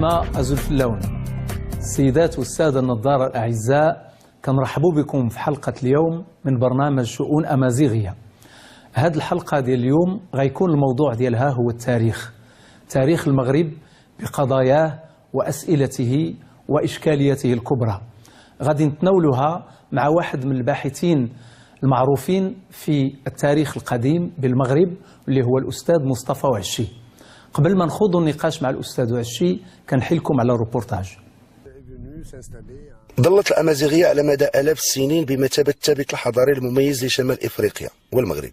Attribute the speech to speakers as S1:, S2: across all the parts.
S1: اسماء أزول في اللون. السيدات والسادة النظارة الأعزاء، كنرحبوا بكم في حلقة اليوم من برنامج شؤون أمازيغية. هذه الحلقة ديال اليوم غيكون الموضوع ديالها هو التاريخ، تاريخ المغرب بقضاياه وأسئلته وإشكاليته الكبرى. غادي نتناولها مع واحد من الباحثين المعروفين في التاريخ القديم بالمغرب اللي هو الأستاذ مصطفى وعشي. قبل ما نخوض النقاش مع الأستاذ وعشي كنحيلكم على الروبورتاج.
S2: ظلت الأمازيغية على مدى آلاف السنين بمثابة الثابت الحضاري المميز لشمال إفريقيا والمغرب،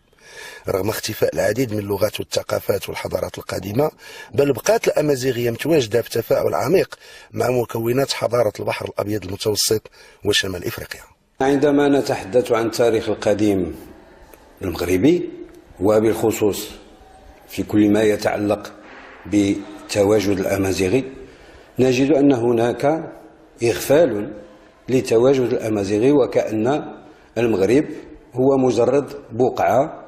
S2: رغم اختفاء العديد من اللغات والثقافات والحضارات القديمة، بل بقات الأمازيغية متواجدة في تفاعل عميق مع مكونات حضارة البحر الأبيض المتوسط وشمال إفريقيا.
S3: عندما نتحدث عن التاريخ القديم المغربي وبالخصوص في كل ما يتعلق بالتواجد الأمازيغي، نجد أن هناك إغفال لتواجد الأمازيغي، وكأن المغرب هو مجرد بقعة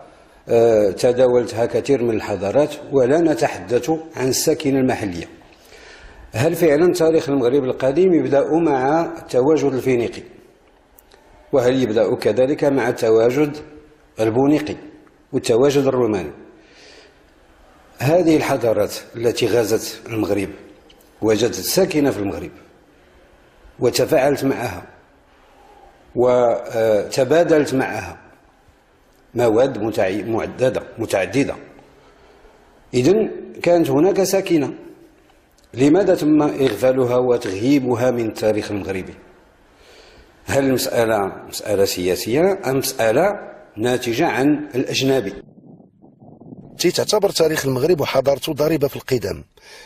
S3: تداولتها كثير من الحضارات، ولا نتحدث عن الساكنة المحلية. هل فعلا تاريخ المغرب القديم يبدأ مع التواجد الفينيقي؟ وهل يبدأ كذلك مع التواجد البونيقي والتواجد الروماني؟ هذه الحضارات التي غزت المغرب وجدت ساكنة في المغرب وتفاعلت معها وتبادلت معها مواد متعددة، إذن كانت هناك ساكنة. لماذا تم إغفالها وتغييبها من التاريخ المغربي؟ هل المسألة مسألة سياسية أم مسألة ناتجة عن الأجنبي؟
S2: تعتبر تاريخ المغرب وحضارته ضريبة في القدم.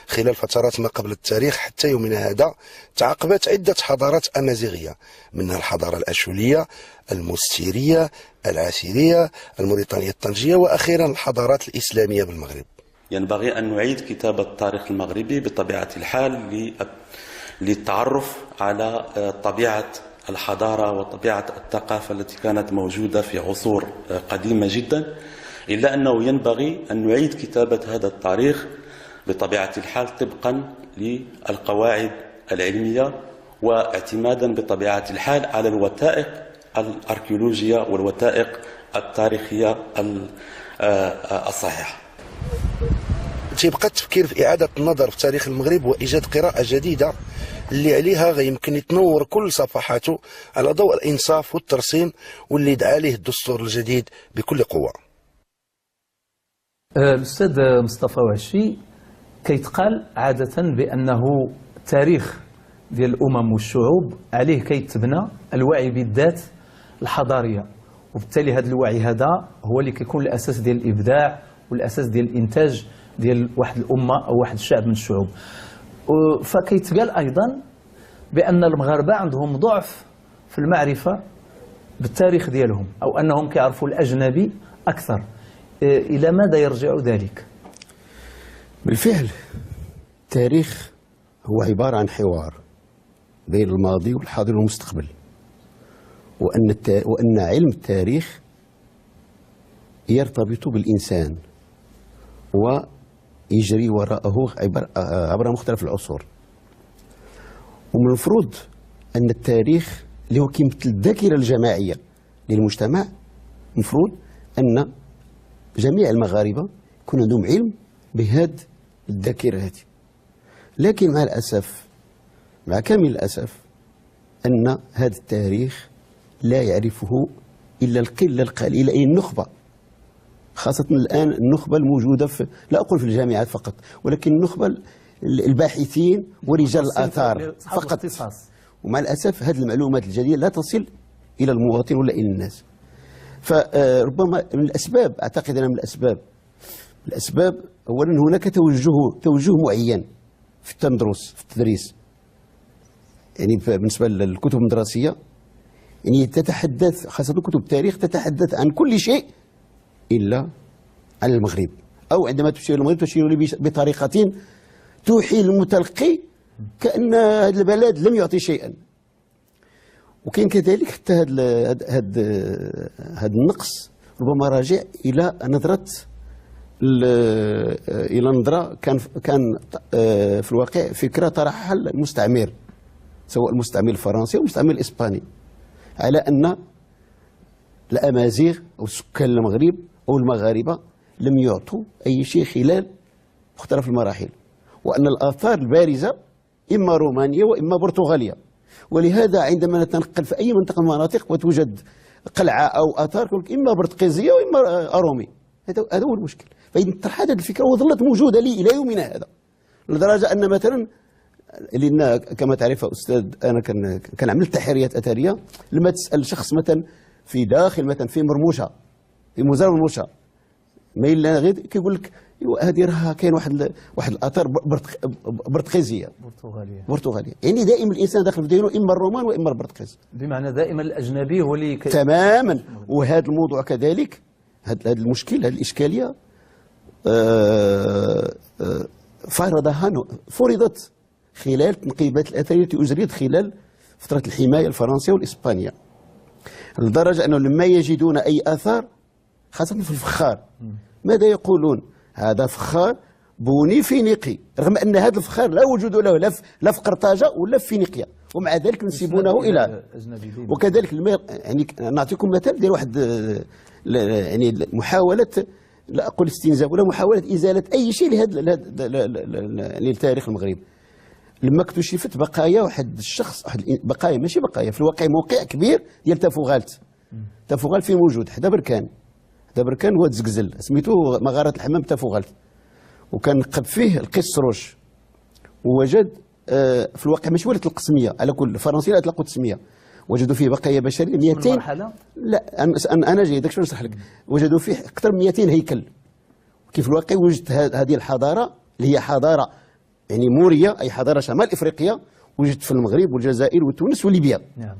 S2: خلال فترات ما قبل التاريخ حتى يومنا هذا تعاقبت عدة حضارات أمازيغية، منها الحضارة الأشولية، المستيرية، العسيرية، الموريتانية الطنجية، وأخيرا الحضارات الإسلامية بالمغرب.
S4: ينبغي أن نعيد كتابة التاريخ المغربي بطبيعة الحال للتعرف على طبيعة الحضارة وطبيعة الثقافة التي كانت موجودة في عصور قديمة جدا، إلا أنه ينبغي أن نعيد كتابة هذا التاريخ بطبيعة الحال طبقا للقواعد العلمية واعتمادا بطبيعة الحال على الوثائق الأركيولوجية والوثائق التاريخية الصحيحة.
S2: تيبقى التفكير في إعادة النظر في تاريخ المغرب وإيجاد قراءة جديدة اللي عليها غيمكن يتنور كل صفحاته على ضوء الإنصاف والترسيم واللي دعا ليه الدستور الجديد بكل قوة.
S1: الأستاذ مصطفى وعشي، كيتقال عادة بأنه التاريخ ديال الأمم والشعوب عليه كيتبنى الوعي بالذات الحضارية، وبالتالي هذا الوعي هذا هو اللي كيكون الأساس ديال الإبداع والأساس ديال الإنتاج ديال واحد الأمة أو واحد الشعب من الشعوب. فكيتقال أيضا بأن المغاربة عندهم ضعف في المعرفة بالتاريخ ديالهم، أو أنهم كيعرفوا الأجنبي أكثر. إلى ماذا يرجع ذلك؟
S5: بالفعل التاريخ هو عبارة عن حوار بين الماضي والحاضر والمستقبل، وأن علم التاريخ يرتبط بالإنسان ويجري وراءه عبر مختلف العصور. ومن المفروض أن التاريخ اللي هو كيمثل الذاكرة الجماعية للمجتمع، المفروض أن جميع المغاربة يكون عندهم علم بهذه الذاكرة هذه. لكن مع الأسف، مع كامل الأسف، أن هذا التاريخ لا يعرفه إلا القلة القليلة، أي النخبة، خاصة الآن النخبة الموجودة في، لا أقول في الجامعات فقط، ولكن النخبة الباحثين ورجال الآثار فقط. ومع الأسف هذه المعلومات الجديدة لا تصل الى المواطن ولا الى الناس. فربما من الاسباب، اعتقد انا من الاسباب اولا هناك توجه معين في التدرس، في التدريس. يعني بالنسبة للكتب المدرسية يعني تتحدث، خاصة كتب التاريخ تتحدث عن كل شيء الا عن المغرب، او عندما تشير المغرب تشير بطريقة توحي المتلقي كأن هذا البلد لم يعطي شيئا. وكاين كذلك حتى هذا النقص ربما راجع الى نظره، الى نظره كان في الواقع فكرة طرحها المستعمر، سواء المستعمر الفرنسي او المستعمر الاسباني، على ان الامازيغ او سكان المغرب او المغاربة لم يعطوا اي شيء خلال مختلف المراحل، وان الاثار البارزة اما رومانية واما برتغاليه. ولهذا عندما نتنقل في اي منطقة من المناطق وتوجد قلعه او اثار اما برتقيزيه واما ارومي، هذا هو المشكل. فإذا طرحت هذه الفكرة وظلت موجودة لي الى يومنا هذا، لدرجة ان مثلا، لان كما تعرف استاذ انا كنعمل تحريات اثرية، لما تسال شخص مثلا في داخل مثلا في مرموشه، في مزار مرموشه، ما الا غير كيقول لك هذه راه كاين واحد الاثار برتقيزيه برتغاليه. يعني دائما الانسان داخل في دينه اما الرومان واما البرتقيز،
S1: بمعنى دائما الاجنبي هو اللي
S5: تماما. وهذا الموضوع كذلك، هذا المشكل، هذه الاشكالية فرضت خلال التنقيبات الاثرية التي اجريت خلال فترة الحماية الفرنسية والاسبانيه، لدرجة انه لما يجدون اي اثار خاصة في الفخار ماذا يقولون؟ هذا فخار بوني فينيقي، رغم ان هذا الفخار لا وجود له لا في قرطاجه ولا في فينيقيا، ومع ذلك نسيبونه الى. وكذلك يعني نعطيكم مثال ديال واحد، يعني محاولة، لا اقول استنزاف ولا محاولة ازالة اي شيء لهذا للتاريخ المغربي. لما اكتشفت بقايا واحد الشخص، واحد بقايا ماشي بقايا، في الواقع موقع كبير ديال تافوغالت. تافوغالت فين موجود؟ حدا بركان، حدا بركان هو تزكزل، سميتو مغارة الحمام تافوغالت، وكان نقب فيه القس روش، ووجد في الواقع ماشي ولات القسميه، على كل الفرنسيين اطلقوا التسمية، وجدوا فيه بقايا بشرية 200. لا انا جاي داك نشرح لك. وجدوا فيه اكثر من 200 هيكل. كيف الواقع وجدت هذه الحضارة اللي هي حضارة يعني موريه، اي حضارة شمال افريقيا، وجدت في المغرب والجزائر وتونس وليبيا. نعم.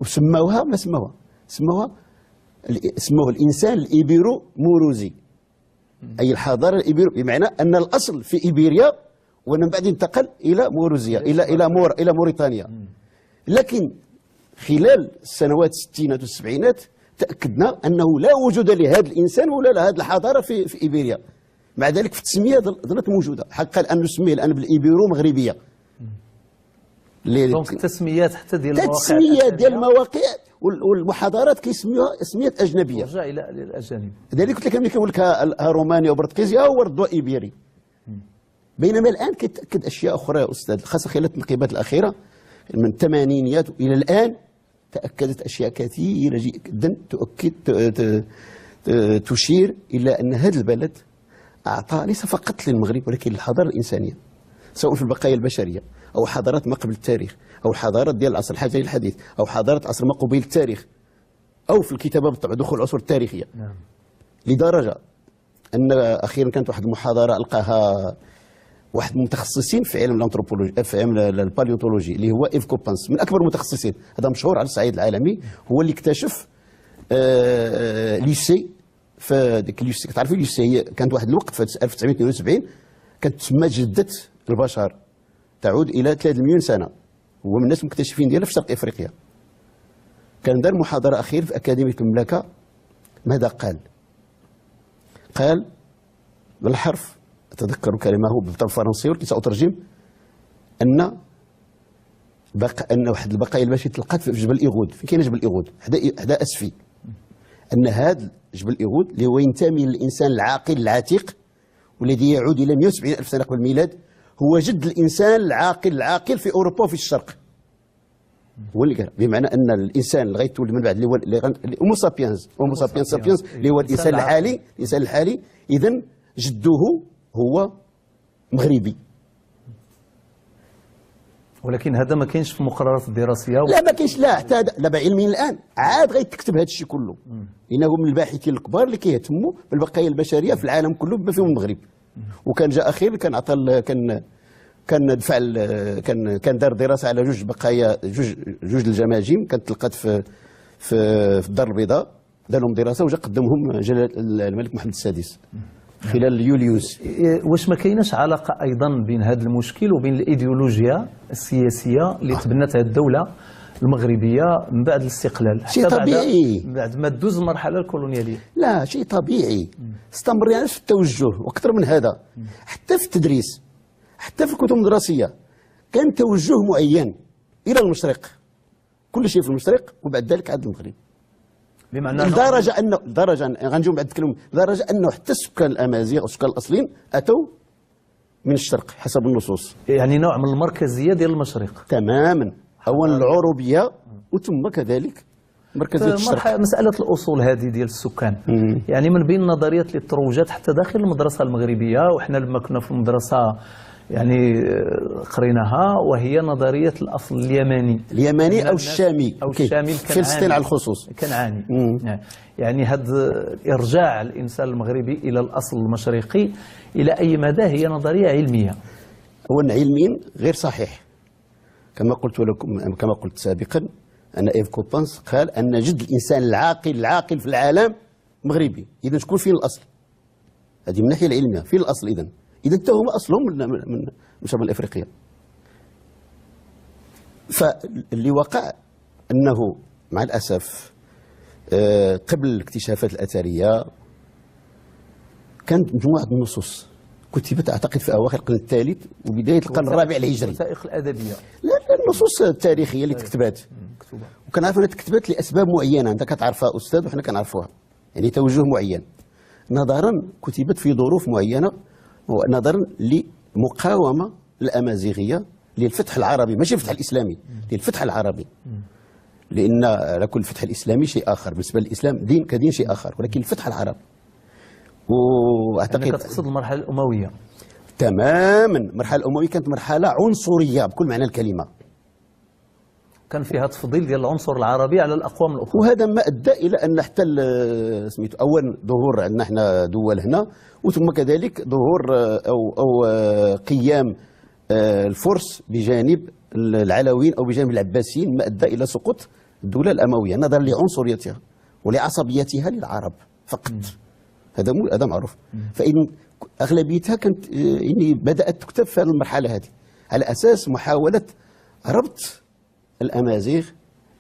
S5: وسموها، ما سموها؟ سموه الانسان الايبيرو موروزي، اي الحضارة الايبيرو، بمعنى ان الاصل في ايبيريا ومن بعد انتقل الى موروزيا، الى موريتانيا. لكن خلال السنوات الستينات والسبعينات تاكدنا انه لا وجود لهذا الانسان ولا لهذه الحضارة في ايبيريا. مع ذلك في التسمية ظلت موجودة، حقا الان نسميه الان بالايبيرو مغربية.
S1: donc التسميات حتى ديال المواقع،
S5: التسميات ديال المواقع والمحاضرات كيسميوها اسميات اجنبية.
S1: رجع الى الاجانب.
S5: لذلك قلت لك ملي كنقول لك رومانيا وبرتقيزيا هو ردوا ايبيري. بينما الان كيتاكد اشياء اخرى يا استاذ، خاصة خلال التنقيبات الاخيرة من الثمانينيات الى الان تاكدت اشياء كثيرة جدا تؤكد تشير الى ان هذا البلد اعطى ليس فقط للمغرب ولكن للحضاره الانسانية، سواء في البقايا البشرية او حضارات ما قبل التاريخ او حضارات ديال العصر الحجري الحديث او حضارات عصر ما قبيل التاريخ او في الكتابة بالطبع دخول العصور التاريخية. نعم. لدرجة ان اخيرا كانت واحد المحاضرة القاها واحد المتخصصين في علم الانثروبولوجي، في علم ال paléontologie، اللي هو ايف كوبانس، من اكبر المتخصصين، هذا مشهور على الصعيد العالمي، هو اللي اكتشف لوسي. فديك لوسي، تعرفوا لوسي هي كانت واحد الوقت في 1972 كانت تسمى جده البشر، تعود الى 3 مليون سنة، هو من الناس المكتشفين ديالها في شرق افريقيا. كان دار محاضرة اخير في اكاديمية المملكة، ماذا قال؟ قال بالحرف، أتذكر كلمة بالطبع الفرنسية ولكن سأترجم، أن أن واحد البقايا البشرية تلقات في جبل إيغود. فين كاين جبل إيغود؟ حدا أسفي. أن هذا جبل إيغود اللي هو ينتمي للإنسان العاقل العتيق والذي يعود إلى 170 ألف سنة قبل الميلاد، هو جد الإنسان العاقل العاقل في أوروبا وفي الشرق. هو اللي قال، بمعنى أن الإنسان اللي غيتولد من بعد اللي هو Homo sapiens، Homo sapiens sapiens اللي هو الإنسان الحالي، الإنسان الحالي، إذن جده هو مغربي.
S1: ولكن هذا ما كاينش في المقررات الدراسية.
S5: لا ما كاينش، لا حتى لا علميا الان عاد غيتكتب هذا الشيء كله، لانه من الباحثين الكبار اللي كيهتموا بالبقايا البشرية في العالم كله بما فيهم المغرب. وكان جاء اخير كان عطى كان دفع كان دار دراسة على جوج بقايا، جوج الجماجم كانت تلقات في في الدار البيضاء، دار لهم دراسة وجا قدمهم جلاله الملك محمد السادس خلال يوليوز.
S1: واش ما كايناش علاقة ايضا بين هذا المشكل وبين الايديولوجيا السياسية اللي تبنتها الدولة المغربية من بعد الاستقلال؟
S5: شيء طبيعي
S1: بعد ما دوز المرحلة الكولونياليه.
S5: لا شيء طبيعي، استمرينا في التوجه واكثر من هذا، حتى في التدريس، حتى في الكتب المدرسية كان توجه معين الى المشرق، كل شيء في المشرق وبعد ذلك عاد المغرب.
S1: بمعنى
S5: لدرجة انه غنجيو بعد نتكلم، لدرجة انه حتى السكان الامازيغ والسكان الاصليين اتوا من الشرق حسب النصوص.
S1: يعني نوع من المركزية ديال المشرق
S5: تماما، اولا العروبية وثم كذلك مركزية الشرق.
S1: مسالة الاصول هذه ديال السكان يعني من بين النظريات اللي تروجت حتى داخل المدرسة المغربية، وحنا لما كنا في المدرسة يعني قريناها، وهي نظرية الأصل اليماني،
S5: اليماني أو الشامي،
S1: أو الشامي الكنعاني،
S5: فلسطين على الخصوص
S1: الكنعاني. يعني هذا إرجاع الإنسان المغربي إلى الأصل المشرقي إلى أي مدى هي نظرية علمية؟
S5: هو علميا غير صحيح، كما قلت لكم، كما قلت سابقا أن إيف كوبانس قال أن جد الإنسان العاقل في العالم مغربي. إذا شكون فين الأصل؟ هذه من الناحية العلمية فين الأصل؟ إذا حتى هما أصلهم من شمال إفريقيا. فاللي وقع أنه مع الأسف قبل الاكتشافات الأثرية كانت مجموعة النصوص كتبت أعتقد في أواخر القرن الثالث وبداية القرن الرابع الهجري.
S1: الوثائق الأدبية،
S5: لا النصوص التاريخية اللي تكتبات، وكنعرف أنها تكتبات لأسباب معينة، أنت كتعرفها أستاذ وحنا كنعرفوها، يعني توجه معين. نظرا كتبت في ظروف معينة، نظرا لمقاومة الأمازيغية للفتح العربي، ماشي الفتح الإسلامي، للفتح العربي. لأن على كل الفتح الإسلامي شيء آخر، بالنسبة للإسلام دين كدين شيء آخر، ولكن الفتح العربي. وأعتقد يعني
S1: تقصد المرحلة الأموية.
S5: تماما، المرحلة الأموية كانت مرحلة عنصرية بكل معنى الكلمة،
S1: كان فيها تفضيل ديال العنصر العربي على الأقوام الأخرى،
S5: وهذا ما أدى إلى أن حتى سميتو أولا ظهور عندنا احنا دول هنا، وثم كذلك ظهور أو قيام الفرس بجانب العلويين أو بجانب العباسيين، ما أدى إلى سقوط الدولة الأموية نظرا لعنصريتها ولعصبيتها للعرب فقط. هذا معروف. فإن أغلبيتها كانت يعني بدأت تكتب في هذه المرحلة هذه على أساس محاولة ربط الأمازيغ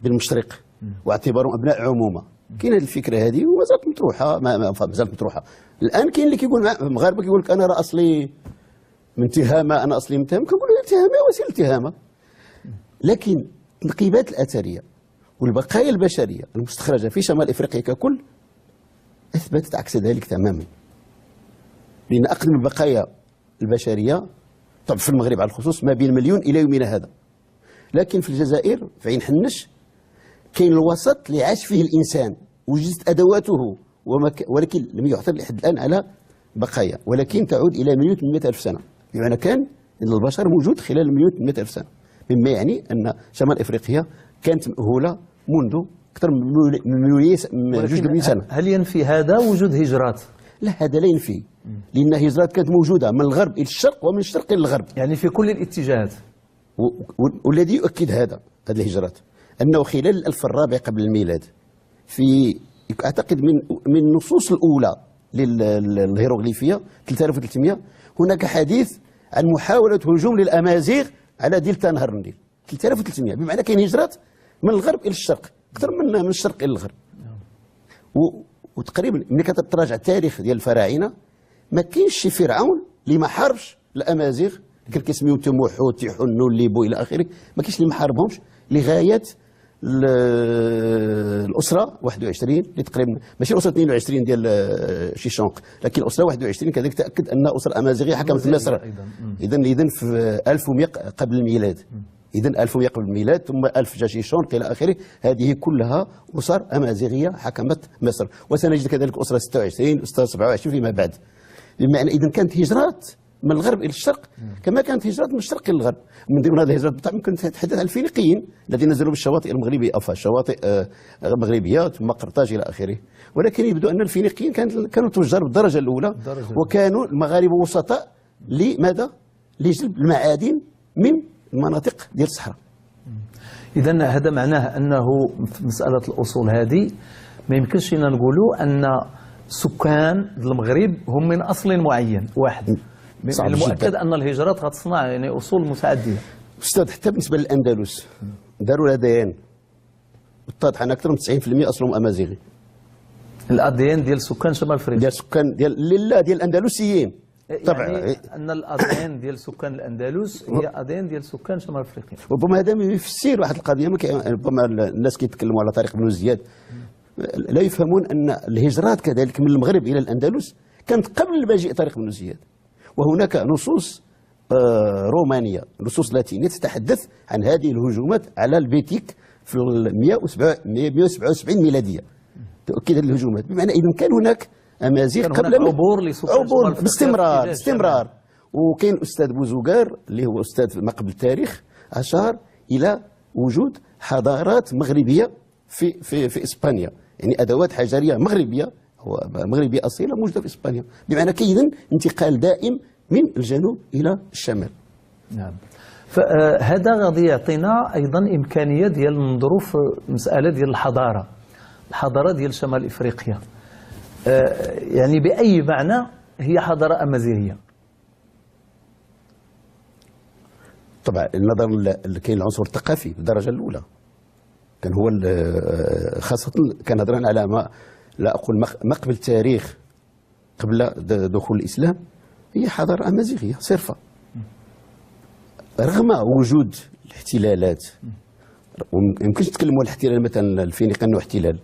S5: بالمشرق واعتبارهم أبناء عمومة. كاين هذه الفكرة هذه وما زالت مطروحة، ما زالت مطروحة. الآن كاين اللي كيقول المغاربة كيقول لك أنا راه أصلي من تهامة، أنا أصلي من تهامة، كنقولوا تهامة وسيلة تهامة. لكن التنقيبات الأثرية والبقايا البشرية المستخرجة في شمال إفريقيا ككل أثبتت عكس ذلك تماما. لأن أقدم البقايا البشرية طبعا في المغرب على الخصوص ما بين 1,000,000 إلى يومنا هذا، لكن في الجزائر في عين حنش كاين الوسط اللي عاش فيه الإنسان وجدت أدواته ولكن لم يعثر لحد الآن على بقايا، ولكن تعود إلى 1,800,000 سنة، بمعنى كان أن البشر موجود خلال 1,800,000 سنة، مما يعني أن شمال إفريقيا كانت مأهولة منذ أكثر من 2 مليون سنة.
S1: هل ينفي هذا وجود هجرات؟
S5: لا، هذا لا ينفي، لأن هجرات كانت موجودة من الغرب إلى الشرق ومن الشرق إلى الغرب،
S1: يعني في كل الاتجاهات.
S5: والذي يؤكد هذه الهجرات أنه خلال الألف الرابع قبل الميلاد، في أعتقد من النصوص الأولى للهيروغليفية 3300، هناك حديث عن محاولة هجوم للأمازيغ على دلتا نهر النيل 3300، بمعنى كاين هجرات من الغرب إلى الشرق أكثر من الشرق إلى الغرب. وتقريبا ملي كتراجع التاريخ ديال الفراعنة ما كاينش شي فرعون اللي ما حاربش الأمازيغ، كان كيسميو تموحو تيحنو ليبو إلى آخره، ما كاينش اللي ما حاربهمش لغاية الأسرة 21 اللي تقريبا ماشي الأسرة 22 ديال شيشونق، لكن الأسرة 21 كذلك تأكد أن أسرة أمازيغية حكمت مصر. إذا في 1100 قبل الميلاد، إذا 1100 قبل الميلاد ثم 1000 جا شيشونق إلى آخره، هذه كلها أسر أمازيغية حكمت مصر، وسنجد كذلك أسرة 26 أسرة 27 فيما بعد. بمعنى إذا كانت هجرات من الغرب الى الشرق كما كانت هجرات من الشرق الى الغرب. من ضمن هذه الهجرات بالطبع ممكن نتحدث عن الفينيقيين الذين نزلوا بالشواطئ المغربية او الشواطئ المغربية ثم قرطاج الى اخره، ولكن يبدو ان الفينيقيين كانوا تجار بالدرجة الاولى، وكانوا المغاربة وسطاء لماذا؟ لجلب المعادن من المناطق ديال الصحراء.
S1: اذا هذا معناه انه في مسالة الاصول هذه ما يمكنش لنا نقولوا ان سكان المغرب هم من اصل معين واحد. المؤكد ان الهجرات غتصنع يعني اصول متعددة.
S5: استاذ حتى بالنسبة للاندلس داروا l'ADN، اتضح ان اكثر من 90% اصلهم امازيغي.
S1: ال ADN ديال سكان شمال افريقيا،
S5: ديال سكان ديال لا ديال الاندلسيين
S1: طبعا، يعني ان ال ADN ديال سكان الاندلس هي ADN ديال سكان شمال افريقيا.
S5: ربما هذا يفسر واحد القضية، ربما الناس كيتكلموا على طريق بن زياد لا يفهمون ان الهجرات كذلك من المغرب الى الاندلس كانت قبل مجيء طريق بن زياد، وهناك نصوص رومانية، نصوص لاتينيه تتحدث عن هذه الهجومات على البيتيك في 177 ميلادية، تؤكد هذه الهجومات. بمعنى اذا كان هناك امازيغ قبل
S1: عبور
S5: عبور باستمرار باستمرار. وكاين استاذ بوزوغار اللي هو استاذ ما قبل التاريخ اشار الى وجود حضارات مغربية في في في اسبانيا، يعني ادوات حجريه مغربية مغربية اصيلة موجودة في اسبانيا، بمعنى كاين انتقال دائم من الجنوب الى الشمال.
S1: نعم، فهذا غادي يعطينا ايضا امكانية ديال ننظروا في مسالة ديال الحضارة، الحضارة ديال شمال افريقيا، يعني باي معنى هي حضارة امازيغيه؟
S5: طبعا النظر كاين العنصر الثقافي بالدرجة الاولى، كان هو خاصة كنهضر على ما لا اقول ما قبل التاريخ قبل دخول الاسلام، هي حضارة امازيغيه صرفه، رغم وجود الاحتلالات. وما يمكنش نتكلموا على الاحتلال مثلا الفينيقيين انه احتلال،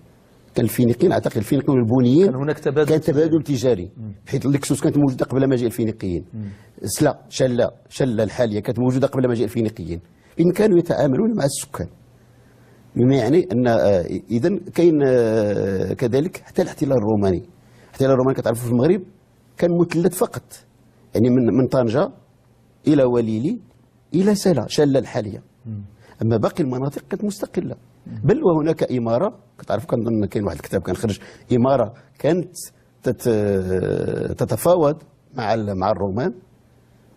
S5: كان الفينيقيين اعتقد الفينيقيين والبونيين
S1: كان هناك تبادل،
S5: كان تبادل تجاري، بحيث اللكسوس كانت موجودة قبل مجيء الفينيقيين، سلا شله الحالية كانت موجودة قبل مجيء الفينيقيين، إن كانوا يتعاملون مع السكان، بما يعني ان اذا كاين كذلك حتى الاحتلال الروماني. الاحتلال الروماني كتعرفوا في المغرب كان مثلث فقط، يعني من طنجه الى وليلي الى سلا شله الحالية، اما باقي المناطق كانت مستقلة. بل وهناك اماره كتعرفوا، كنظن كاين واحد الكتاب كان خرج، اماره كانت تتفاوض مع الرومان،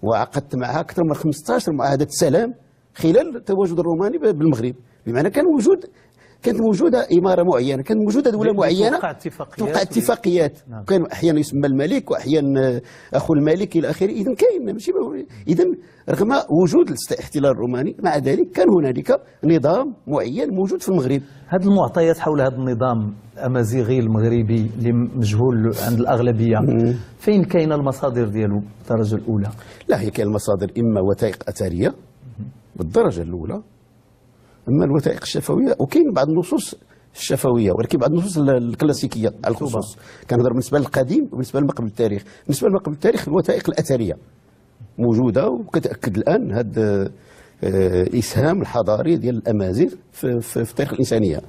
S5: وعقدت معها اكثر من 15 معاهدة سلام خلال التواجد الروماني بالمغرب. بمعنى كان وجود، كانت موجودة اماره معينة، كانت موجودة دولة معينة توقع اتفاقيات. نعم. كان احيانا يسمى الملك واحيانا اخو الملك الى اخره. اذا كاين ماشي، اذا رغم وجود الاحتلال الروماني مع ذلك كان هنالك نظام معين موجود في المغرب.
S1: هذه المعطيات حول هذا النظام الامازيغي المغربي اللي مجهول عند الاغلبية، فين كاينه المصادر ديالو بالدرجة الاولى؟
S5: لا، هي كاين المصادر اما وثائق اثرية بالدرجة الاولى، اما الوثائق الشفويه، وكاين بعض النصوص الشفويه، ولكن بعض النصوص الكلاسيكية على الخصوص. كنهضر بالنسبة للقديم وبالنسبة لما قبل التاريخ. بالنسبة لما قبل التاريخ الوثائق الاثرية موجودة، وكتاكد الان هذا الاسهام الحضاري ديال الامازيغ في, في, في تاريخ الانسانية.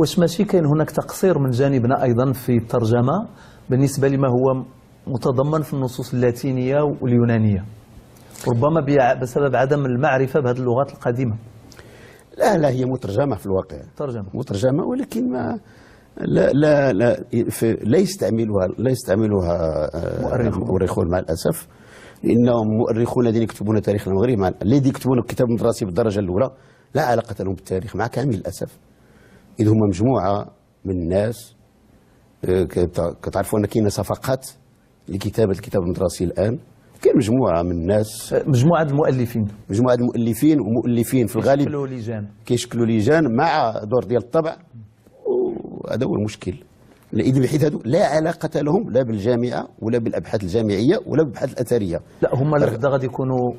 S1: واش ماشي كاين هناك تقصير من جانبنا ايضا في الترجمة بالنسبة لما هو متضمن في النصوص اللاتينية واليونانيه، ربما بسبب عدم المعرفة بهذه اللغات القديمة؟
S5: لا لا، هي مترجمة في الواقع، مترجمة، ولكن ما لا لا لا لا يستعملها، لا يستعملها المؤرخون مع الاسف، لانهم مؤرخون الذين يكتبون تاريخ المغرب، الذين يكتبون الكتاب المدرسي بالدرجة الاولى لا علاقة لهم بالتاريخ مع كامل الاسف. اذ هم مجموعة من الناس، كتعرفوا ان كاين صفقات لكتابه الكتاب المدرسي الان، كاين مجموعة من الناس،
S1: مجموعة المؤلفين،
S5: مجموعة المؤلفين ومؤلفين في الغالب
S1: كيشكلوا لجان،
S5: كيشكلوا لجان مع دور ديال الطبع، وهذا هو المشكل. اذا بحيث هذو لا علاقة لهم لا بالجامعة ولا بالابحاث الجامعية ولا بالابحاث الاثرية.
S1: لا، هما غدا غادي يكونوا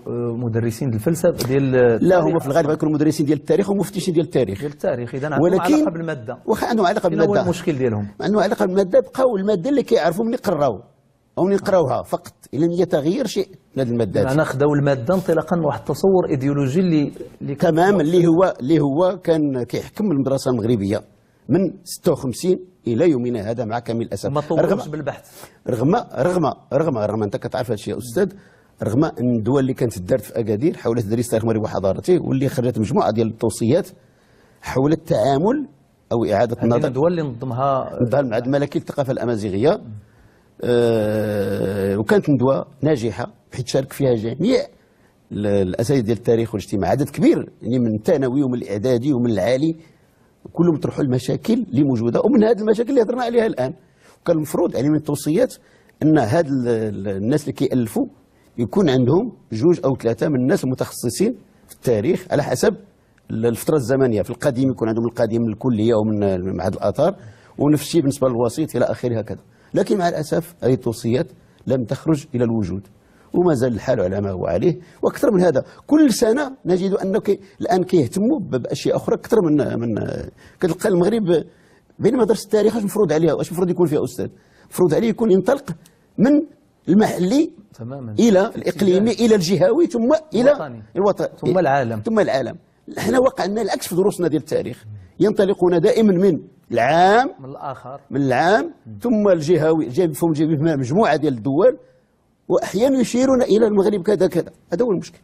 S1: مدرسين ديال الفلسفة ديال،
S5: لا هما في الغالب غيكونوا مدرسين ديال التاريخ ومفتشين ديال التاريخ،
S1: ديال التاريخ. اذا عندهم علاقة بالماده،
S5: واخا عندهم علاقة بالماده،
S1: هو المشكل ديالهم
S5: عندهم علاقة بالماده، بقاو المادة اللي كيعرفوا ملي قراو او نقراوها فقط، لم يتغير شيء من هذه المادات.
S1: معنى خداو المادة انطلاقا من واحد التصور ايديولوجي اللي
S5: تماما اللي هو كان كيحكم المدرسة المغربية من 56 الى يومنا هذا مع كامل الاسف.
S1: ما طورش بالبحث،
S5: رغم رغم رغم رغم انت كتعرف هذا الشيء يا استاذ، رغم ان الدول اللي كانت دارت في اكادير حول تدريس تاريخ المغرب وحضارته، واللي خرجت مجموعة ديال التوصيات حول التعامل او اعاده النظر.
S1: الدول اللي نظمها
S5: المعهد الملكي للثقافة الامازيغية، وكانت ندوه ناجحة حيت شارك فيها جميع الاساتذة ديال التاريخ والاجتماع، عدد كبير يعني من الثانوي ومن الاعدادي ومن العالي، كلهم طرحوا المشاكل اللي موجودة، ومن هذه المشاكل اللي هضرنا عليها الان. وكان المفروض يعني من التوصيات ان هاد الناس اللي كيالفوا يكون عندهم 2 أو 3 من الناس المتخصصين في التاريخ على حسب الفترة الزمنية. في القديم يكون عندهم القديم من الكلية ومن معهد الاثار، ونفس الشيء بالنسبة للوسيط الى اخره هكذا. لكن مع الاسف هذه التوصيات لم تخرج الى الوجود، وما زال الحال على ما هو عليه. واكثر من هذا، كل سنة نجد انه الان كيهتموا باشياء اخرى اكثر من كتلقى المغرب. بينما درس التاريخ اش المفروض عليها؟ واش المفروض يكون فيها استاذ؟ المفروض عليه يكون ينطلق من المحلي تماما الى الاقليمي الى الجهوي ثم الى الوطني
S1: ثم العالم
S5: ثم العالم. احنا وقع لنا العكس في دروسنا ديال التاريخ، ينطلقون دائما من العام،
S1: من الاخر،
S5: من العام ثم الجهوي، جايب مجموعة ديال الدول، واحيانا يشيرون الى المغرب كذا كذا. هذا هو المشكل.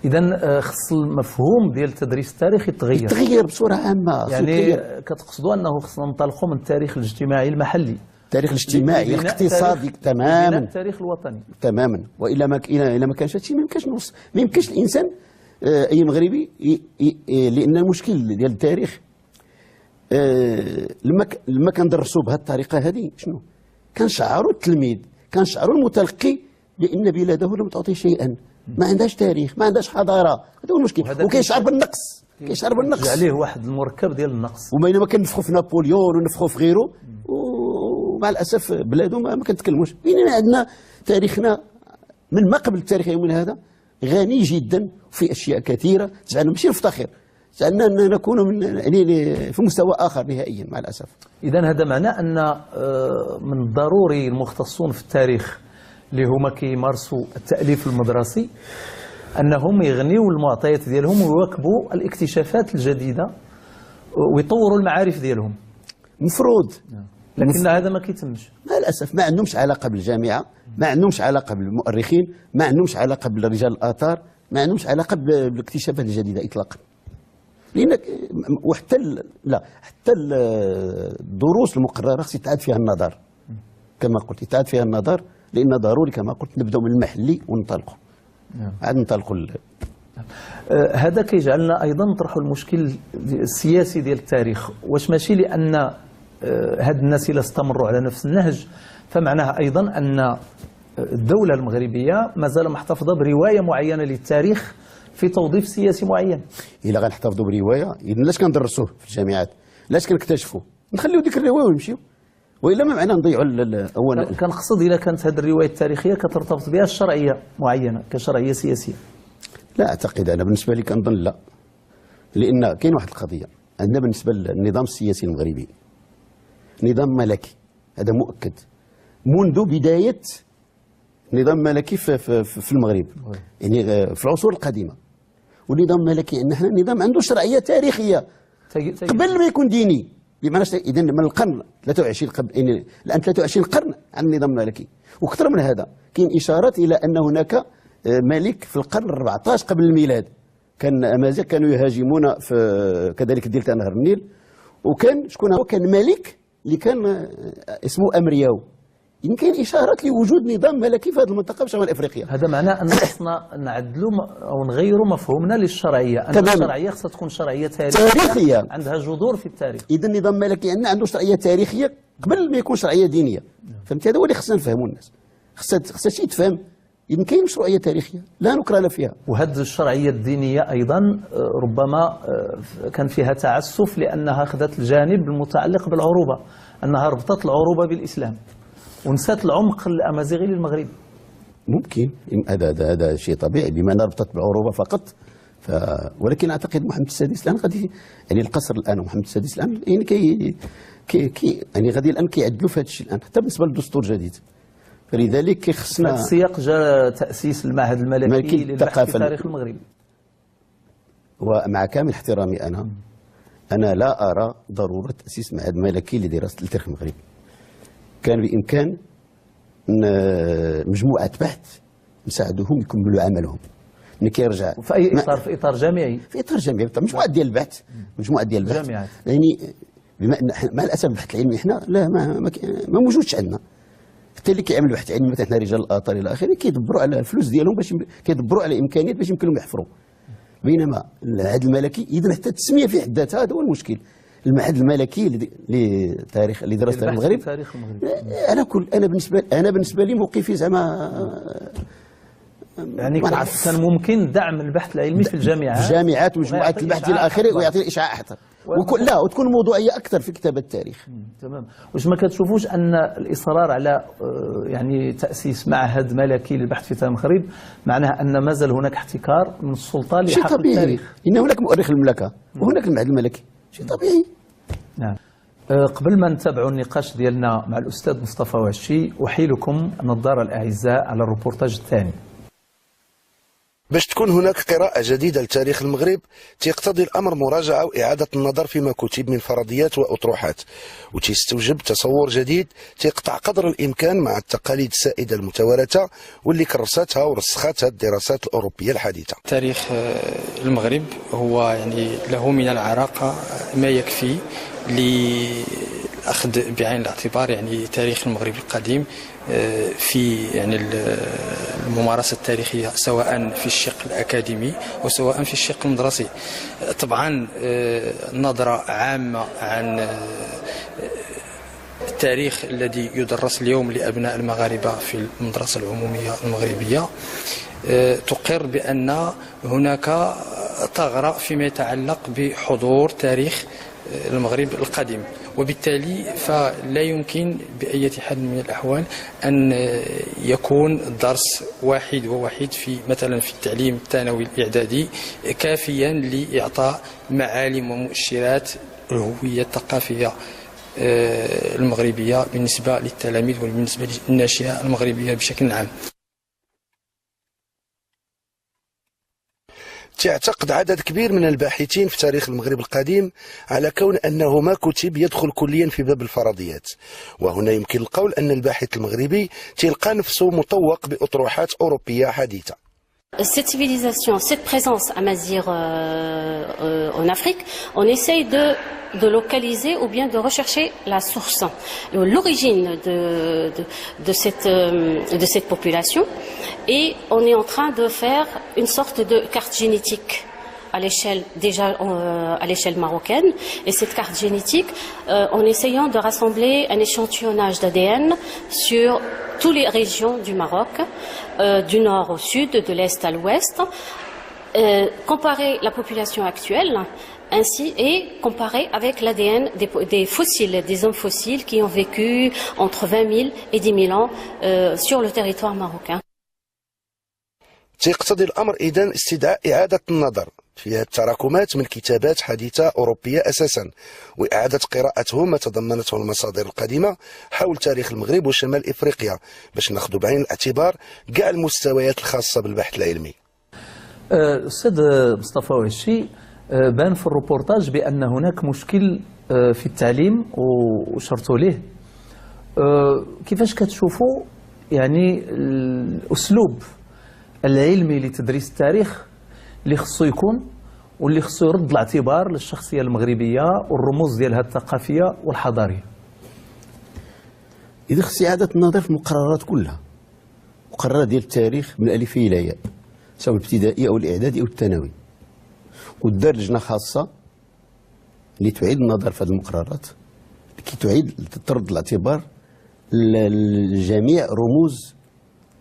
S1: اذا خص المفهوم ديال تدريس التاريخ يتغير،
S5: يتغير بصورة عامة.
S1: يعني كتقصدوا انه خصنا ننطلقوا من التاريخ الاجتماعي المحلي،
S5: التاريخ الاجتماعي الاقتصادي تماما،
S1: التاريخ الوطني
S5: تماما. والا ما الى ما كانش هادشي ما يمكنش نوصل، ما يمكنش الانسان اي مغربي، لان المشكل ديال التاريخ لما كندرسوا بهذه الطريقة هذه شنو كنشعروا التلميذ، كنشعروا المتلقي بان بلاده لم تعطي شيئا، ما عندهاش تاريخ، ما عندهاش حضارة. هذا هو المشكل. وكيشعر بالنقص، كيشعر بالنقص،
S1: عليه واحد المركب ديال النقص.
S5: وبينما كنفخوا في نابليون ونفخوا في غيره، ومع الاسف بلاده ما كنتكلموش. بينما عندنا تاريخنا من ما قبل التاريخ يومنا هذا غني جدا في اشياء كثيرة تجعلنا ماشي نفتخر، تجعلنا نكون من يعني في مستوى اخر نهائيا مع الاسف.
S1: اذا هذا معناه ان من الضروري المختصون في التاريخ اللي هما كيمارسوا التاليف المدرسي انهم يغنيوا المعطيات ديالهم ويواكبوا الاكتشافات الجديدة ويطوروا المعارف ديالهم.
S5: مفروض،
S1: لكن هذا ما كيتمش
S5: مع الاسف. ما عندهمش علاقة بالجامعة، ما عندهمش علاقة بالمؤرخين، ما عندهمش علاقة بالرجال الاثار، ما عندهمش علاقة بالاكتشافات الجديدة اطلاقا. لان وحتى لا حتى الدروس المقررة خص يتعاد فيها النظر، كما قلت يتعاد فيها النظر، لان ضروري كما قلت نبداو من المحلي وننطلقوا. عاد ننطلقوا.
S1: هذا كيجعلنا ايضا نطرحوا المشكل السياسي ديال التاريخ. واش ماشي لان هاد الناس الا استمروا على نفس النهج فمعناها ايضا ان الدولة المغربية مازال محتفظة برواية معينة للتاريخ في توظيف سياسي معين؟
S5: الا غنحتفظوا برواية، اذا علاش كندرسوه في الجامعات؟ علاش كنكتشفوه؟ نخليو ديك الرواية ونمشيو، والا ما معناه نضيعوا. اولا
S1: كنقصد الا كانت هذه الرواية التاريخية كترتبط بها الشرعية معينة كشرعيه سياسية.
S5: لا اعتقد، انا بالنسبة لي كنظن لا، لان كاين واحد القضية عندنا بالنسبة للنظام السياسي المغربي، نظام ملكي، هذا مؤكد منذ بداية نظام ملكي في, في, في المغرب، يعني في العصور القديمة. والنظام الملكي عندنا حنا نظام عنده شرعية تاريخية قبل ما يكون ديني، بمعنى اذا من القرن 23 قبل، يعني الان 23 قرن عن النظام الملكي. واكثر من هذا كاين اشارات الى ان هناك ملك في القرن 14 قبل الميلاد، كان امازيغ كانوا يهاجمون في كذلك دلتا نهر النيل، وكان شكون هو؟ كان ملك اللي كان اسمه امرياو. إن كاين اشارات لوجود نظام ملكي في هذه المنطقة في شمال افريقيا.
S1: هذا معناه ان خصنا نعدلوا او نغيروا مفهومنا للشرعيه، ان الشرعية خصها تكون شرعية تاريخية عندها جذور في التاريخ.
S5: اذا النظام الملكي عندنا عنده شرعية تاريخية قبل ما يكون شرعية دينية. فهمتي؟ هذا هو اللي خصنا نفهموا الناس، خصها شي يتفهم. إذن كاين مشروعية تاريخية لا نكر فيها.
S1: وهذه الشرعية الدينية ايضا ربما كان فيها تعسف لانها اخذت الجانب المتعلق بالعروبه، انها ربطت العروبة بالاسلام ونسات العمق الامازيغي للمغرب.
S5: ممكن هذا شيء طبيعي بما انها ربطت بالعروبه فقط. ولكن اعتقد محمد السادس الان غادي يعني القصر الان ومحمد السادس الان يعني كي كي يعني غادي الان كيعدلوا في هذا الشيء الان حتى بالنسبة للدستور الجديد. فلذلك خصنا
S1: في السياق جاء تاسيس المعهد الملكي للبحث في تاريخ المغرب.
S5: ومع كامل احترامي انا لا ارى ضرورة تاسيس معهد ملكي لدراسة التاريخ المغربي. كان بامكان مجموعة بحث نساعدوهم يكملوا عملهم. ملي كيرجع
S1: في اي اطار؟ في اطار جامعي،
S5: في اطار جامعي، مجموعة ديال البحث، مجموعة ديال البحث
S1: جامعات.
S5: يعني بما ان مع الاسف البحث العلمي حنا لا ما موجودش عندنا. حتى اللي كيعمل بحث علمي مثلا حنا رجال الاثار الى اخره كيدبروا على الفلوس ديالهم باش كيدبروا على امكانيات باش يمكن لهم يحفروا. بينما المعهد الملكي اذا حتى التسمية في حد ذاتها هذا هو المشكل. المعهد الملكي لتاريخ لدراسة المغرب،
S1: تاريخ المغرب.
S5: على كل انا بالنسبة لي موقفي زعما
S1: يعني كان ممكن دعم البحث العلمي في الجامعات،
S5: في الجامعات ومجموعات البحث الى اخره، ويعطي الاشعاع اكثر، لا وتكون موضوعية اكثر في كتابه التاريخ.
S1: تمام. واش ما كتشوفوش ان الاصرار على يعني تاسيس معهد ملكي للبحث في تاريخ المغرب معناه ان مازال هناك احتكار من السلطة لحق التاريخ؟
S5: ان هناك مؤرخ المملكة وهناك المعهد الملكي، شيء طبيعي.
S1: نعم. قبل ما نتابعوا النقاش ديالنا مع الاستاذ مصطفى وعشي، احيلكم النظارة الاعزاء على الروبورتاج الثاني.
S2: باش تكون هناك قراءة جديدة لتاريخ المغرب تيقتضي الأمر مراجعة وإعادة النظر فيما كتب من فرضيات وأطروحات، وتستوجب تصور جديد تيقطع قدر الإمكان مع التقاليد السائدة المتوارثة واللي كرستها ورسختها الدراسات الأوروبية الحديثة.
S6: تاريخ المغرب هو يعني له من العراقة ما يكفي للأخذ بعين الاعتبار يعني تاريخ المغرب القديم في يعني الممارسة التاريخية، سواء في الشق الأكاديمي وسواء في الشق المدرسي. طبعا نظرة عامة عن التاريخ الذي يدرس اليوم لأبناء المغاربة في المدرسة العمومية المغربية تقر بأن هناك ثغرة فيما يتعلق بحضور تاريخ المغرب القديم، وبالتالي فلا يمكن بأي حال من الأحوال أن يكون درس واحد ووحيد في مثلا في التعليم الثانوي الإعدادي كافيا لإعطاء معالم ومؤشرات الهوية الثقافية المغربية بالنسبة للتلاميذ وبالنسبة للناشئة المغربية بشكل عام.
S2: تعتقد عدد كبير من الباحثين في تاريخ المغرب القديم على كون أنه ما كتب يدخل كليا في باب الفرضيات، وهنا يمكن القول أن الباحث المغربي تلقى نفسه مطوق بأطروحات أوروبية حديثة.
S7: Cette civilisation, cette présence amazigh en Afrique, on essaye de localiser ou bien de rechercher la source, l'origine de cette population, et on est en train de faire une sorte de carte génétique à l'échelle déjà à l'échelle marocaine, et cette carte génétique en essayant de rassembler un échantillonnage d'ADN sur toutes les régions du Maroc, du nord au sud, de l'est à l'ouest, comparer la population actuelle ainsi et comparer avec l'ADN des fossiles, des hommes fossiles qui ont vécu entre 20 000 et 10 000 ans sur le territoire marocain.
S2: تقتضي الأمر إذن استدعاء إعادة النظر فيها التراكمات من كتابات حديثة أوروبية أساسا، وإعادة قراءتهم ما تضمنته المصادر القديمة حول تاريخ المغرب وشمال إفريقيا باش ناخذ بعين الاعتبار كاع المستويات الخاصة بالبحث العلمي.
S1: أستاذ مصطفى وعشي، بان في الروبورتاج بأن هناك مشكل في التعليم وشرتوا ليه. كيفاش كتشوفوا يعني الأسلوب العلمي لتدريس التاريخ اللي خصو يكون واللي خصو يرد الاعتبار للشخصية المغربية والرموز ديالها الثقافية والحضارية؟
S5: إذا خص إعادة النظر في المقررات كلها، مقررات ديال التاريخ من الألف إلى ياء، سواء الابتدائي أو الإعدادي أو الثانوي، ودار لجنة خاصة اللي تعيد النظر في هذه المقررات لكي تعيد ترد الاعتبار لجميع رموز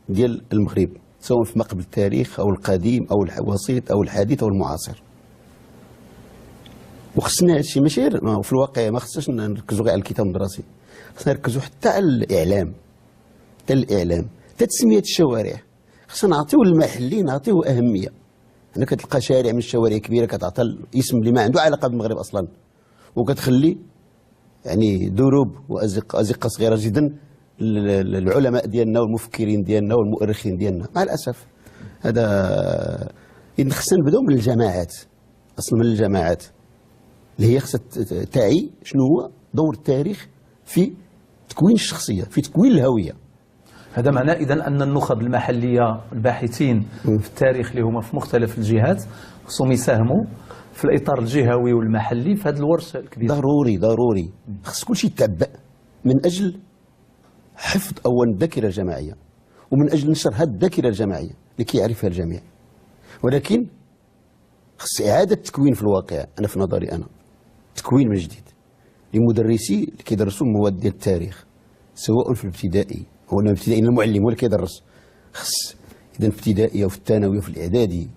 S5: ديال المغرب، سواء في ما قبل التاريخ أو القديم أو الوسيط أو الحديث أو المعاصر. وخصنا هادشي ماشي غير في الواقع، ما خصناش نركزوا غير على الكتاب المدرسي، خصنا نركزوا حتى على الإعلام، حتى الإعلام، حتى تسمية الشوارع خصنا نعطيو المحلي، نعطيو أهمية. هنا كتلقى شارع من الشوارع كبيرة كتعطى الاسم اللي ما عنده علاقة بالمغرب أصلا، وكتخلي يعني دروب وأزقة صغيرة جدا العلماء ديالنا والمفكرين ديالنا والمؤرخين ديالنا. مع الأسف هذا. إذن خصنا نبداو من الجماعات، أصلا من الجماعات اللي هي خصها تعي شنو هو دور التاريخ في تكوين الشخصية، في تكوين الهوية.
S1: هذا معناه إذن أن النخب المحلية الباحثين في التاريخ اللي هما في مختلف الجهات خصهم يساهموا في الإطار الجهوي والمحلي في هذا الورش الكبير.
S5: ضروري ضروري، خص كل شيء يتعبأ من أجل حفظ أولا الذاكرة الجماعية، ومن أجل نشر هذه الذاكرة الجماعية لكي يعرفها الجميع. ولكن خص إعادة تكوين في الواقع، أنا في نظري أنا تكوين من جديد لمدرسي اللي كيدرسوا مواد ديال التاريخ، سواء في الابتدائي، هو الابتدائي المعلم هو اللي كيدرس، خص إذا في الابتدائي أو في الثانوي أو في الإعدادي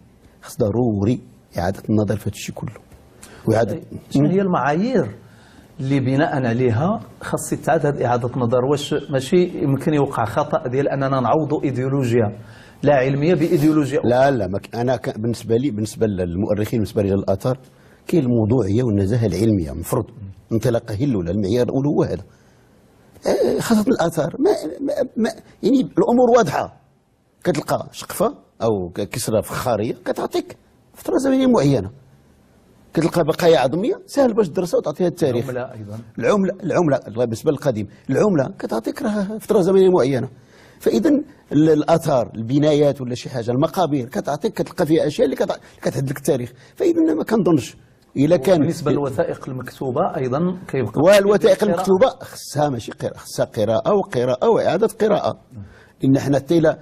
S5: خص ضروري إعادة النظر في هذا الشيء كله. وإعادة
S1: شنو هي المعايير اللي بناء عليها خاص يتعاد هذه إعادة النظر؟ واش ماشي يمكن يوقع خطأ ديال أننا نعوضوا إيديولوجيا لا علمية بإيديولوجيا؟
S5: لا لا، أنا بالنسبة لي، بالنسبة للمؤرخين، بالنسبة لرجال الآثار، كاين الموضوعية والنزاهة العلمية، المفروض انطلاقة هي الأولى، المعيار الأول هو هذا. خاصة الآثار ما ما ما يعني الأمور واضحة، كتلقى شقفة أو كسرة فخارية كتعطيك فترة زمنية معينة، كتلقى بقايا عظمية سهل باش تدرسها وتعطيها التاريخ.
S1: العملة أيضا،
S5: العملة بالنسبة للقديم، العملة كتعطيك راه فترة زمنية معينة. فإذا الآثار، البنايات ولا شي حاجة، المقابر كتعطيك، كتلقى فيها أشياء اللي كتحدد لك التاريخ. فإذا ما كنظنش إلا كان
S1: بالنسبة للوثائق المكتوبة أيضا كيبقى،
S5: والوثائق المكتوبة خصها ماشي قراءة، خصها قراءة وقراءة وإعادة قراءة. لأن حنا حتى إلا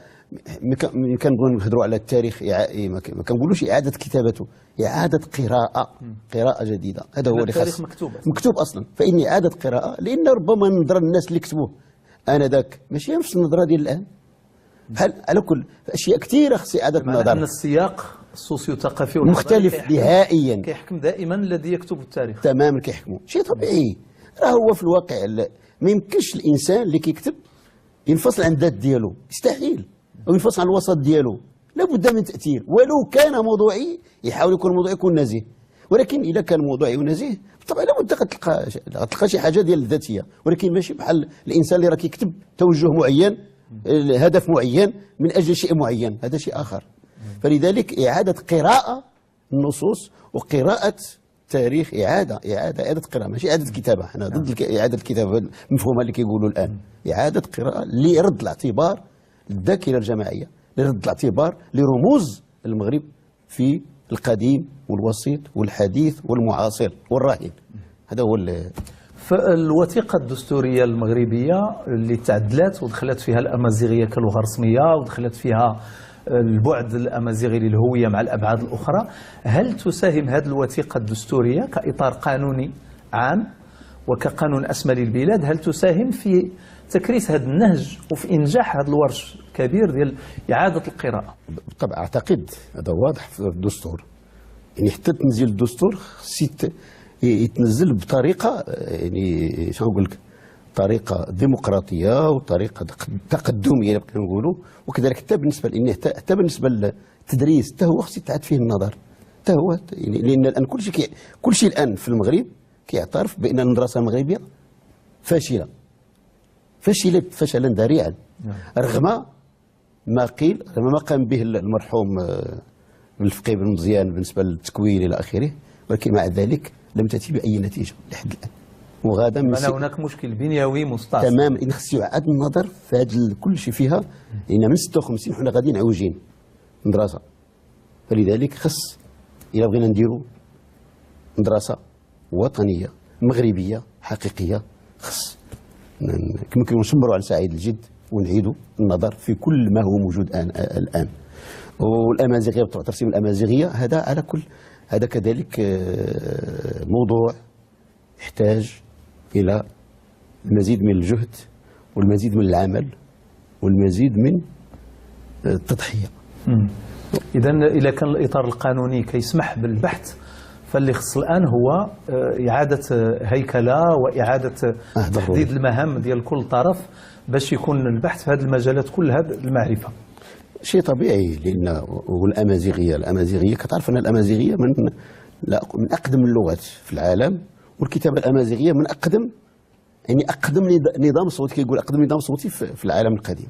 S5: ملي كنبغيو نهضروا على التاريخ ما كنقولوش إعادة كتابته، إعادة قراءة، قراءة جديدة. هذا هو اللي خاص.
S1: مكتوب أصلا.
S5: مكتوب أصلا، فإن إعادة قراءة، لأن ربما نظرة الناس اللي كتبوه آنذاك ماشي نفس النظرة ديال الآن. بحال على كل أشياء كثيرة خص إعادة النظر.
S1: أن السياق السوسيو ثقافي
S5: مختلف نهائيا،
S1: كيحكم دائما الذي يكتب التاريخ.
S5: تماما كيحكموا، شيء طبيعي. راه هو في الواقع ما يمكنش الإنسان اللي كيكتب ينفصل عن الذات ديالو، مستحيل، أو ينفصل عن الوسط ديالو، لابد من تأثير، ولو كان موضوعي يحاول يكون موضوعي يكون نزيه. ولكن إذا كان موضوعي ونزيه بالطبع لابد غتلقى شي حاجة ديال الذاتية، ولكن ماشي بحال الإنسان اللي راه كيكتب توجه معين، هدف معين من أجل شيء معين، هذا شيء آخر. فلذلك إعادة قراءة النصوص وقراءة تاريخ، إعادة إعادة إعادة قراءة، ماشي إعادة كتابة. احنا ضد إعادة الكتابة المفهومة اللي كيقولوا الآن. إعادة قراءة لرد الاعتبار للذاكرة الجماعية، لرد الاعتبار لرموز المغرب في القديم والوسيط والحديث والمعاصر والراهن. هذا هو.
S1: فالوثيقة الدستورية المغربية اللي تعدلت ودخلت فيها الأمازيغية كلغة رسمية، ودخلت فيها البعد الأمازيغي للهوية مع الأبعاد الأخرى، هل تساهم هذه الوثيقة الدستورية كإطار قانوني عام وكقانون أسمى للبلاد، هل تساهم في تكريس هذا النهج وفي إنجاح هذا الورش الكبير ديال إعادة القراءة؟
S5: بالطبع أعتقد هذا واضح في الدستور، يعني حتى تنزيل الدستور خص يتنزل بطريقة، يعني شنو نقول لك، طريقة ديمقراطية وطريقة تقدمية بقينا نقولوا. وكذلك حتى بالنسبة لأن حتى بالنسبة للتدريس حتى هو خص يتعاد فيه النظر، حتى هو يعني، لأن الآن كل شيء الآن في المغرب كيعترف بأن المدرسة المغربية فاشلة، فشلت فشلا ذريعا، رغم ما قيل، رغم ما قام به المرحوم الفقيه بن مزيان بالنسبة للتكوين إلى آخره، ولكن مع ذلك لم تأتي بأي نتيجة لحد الآن. وغادا من
S1: هناك مشكل بنيوي مستعصي
S5: تماما، إن خص يعاد النظر في هذا كل شيء فيها، لأن من 56 حنا غاديين عوجين مدرسة. فلذلك خص إلا بغينا نديروا مدرسة وطنية مغربية حقيقية، خص كما كنشمروا على سعيد الجد ونعيدوا النظر في كل ما هو موجود الآن. والأمازيغية بالطبع، ترسيم الأمازيغية هذا على كل، هذا كذلك موضوع يحتاج إلى المزيد من الجهد والمزيد من العمل والمزيد من التضحية.
S1: إذا إذا كان الإطار القانوني كيسمح بالبحث، فاللي خص الآن هو إعادة هيكلة وإعادة تحديد المهام ديال كل طرف باش يكون البحث في هذه المجالات كلها بالمعرفة.
S5: شيء طبيعي، لأن والأمازيغية، الأمازيغية كتعرف أن الأمازيغية من أقدم اللغات في العالم، والكتابة الأمازيغية من أقدم، يعني أقدم نظام صوتي، كيقول أقدم نظام صوتي في العالم القديم.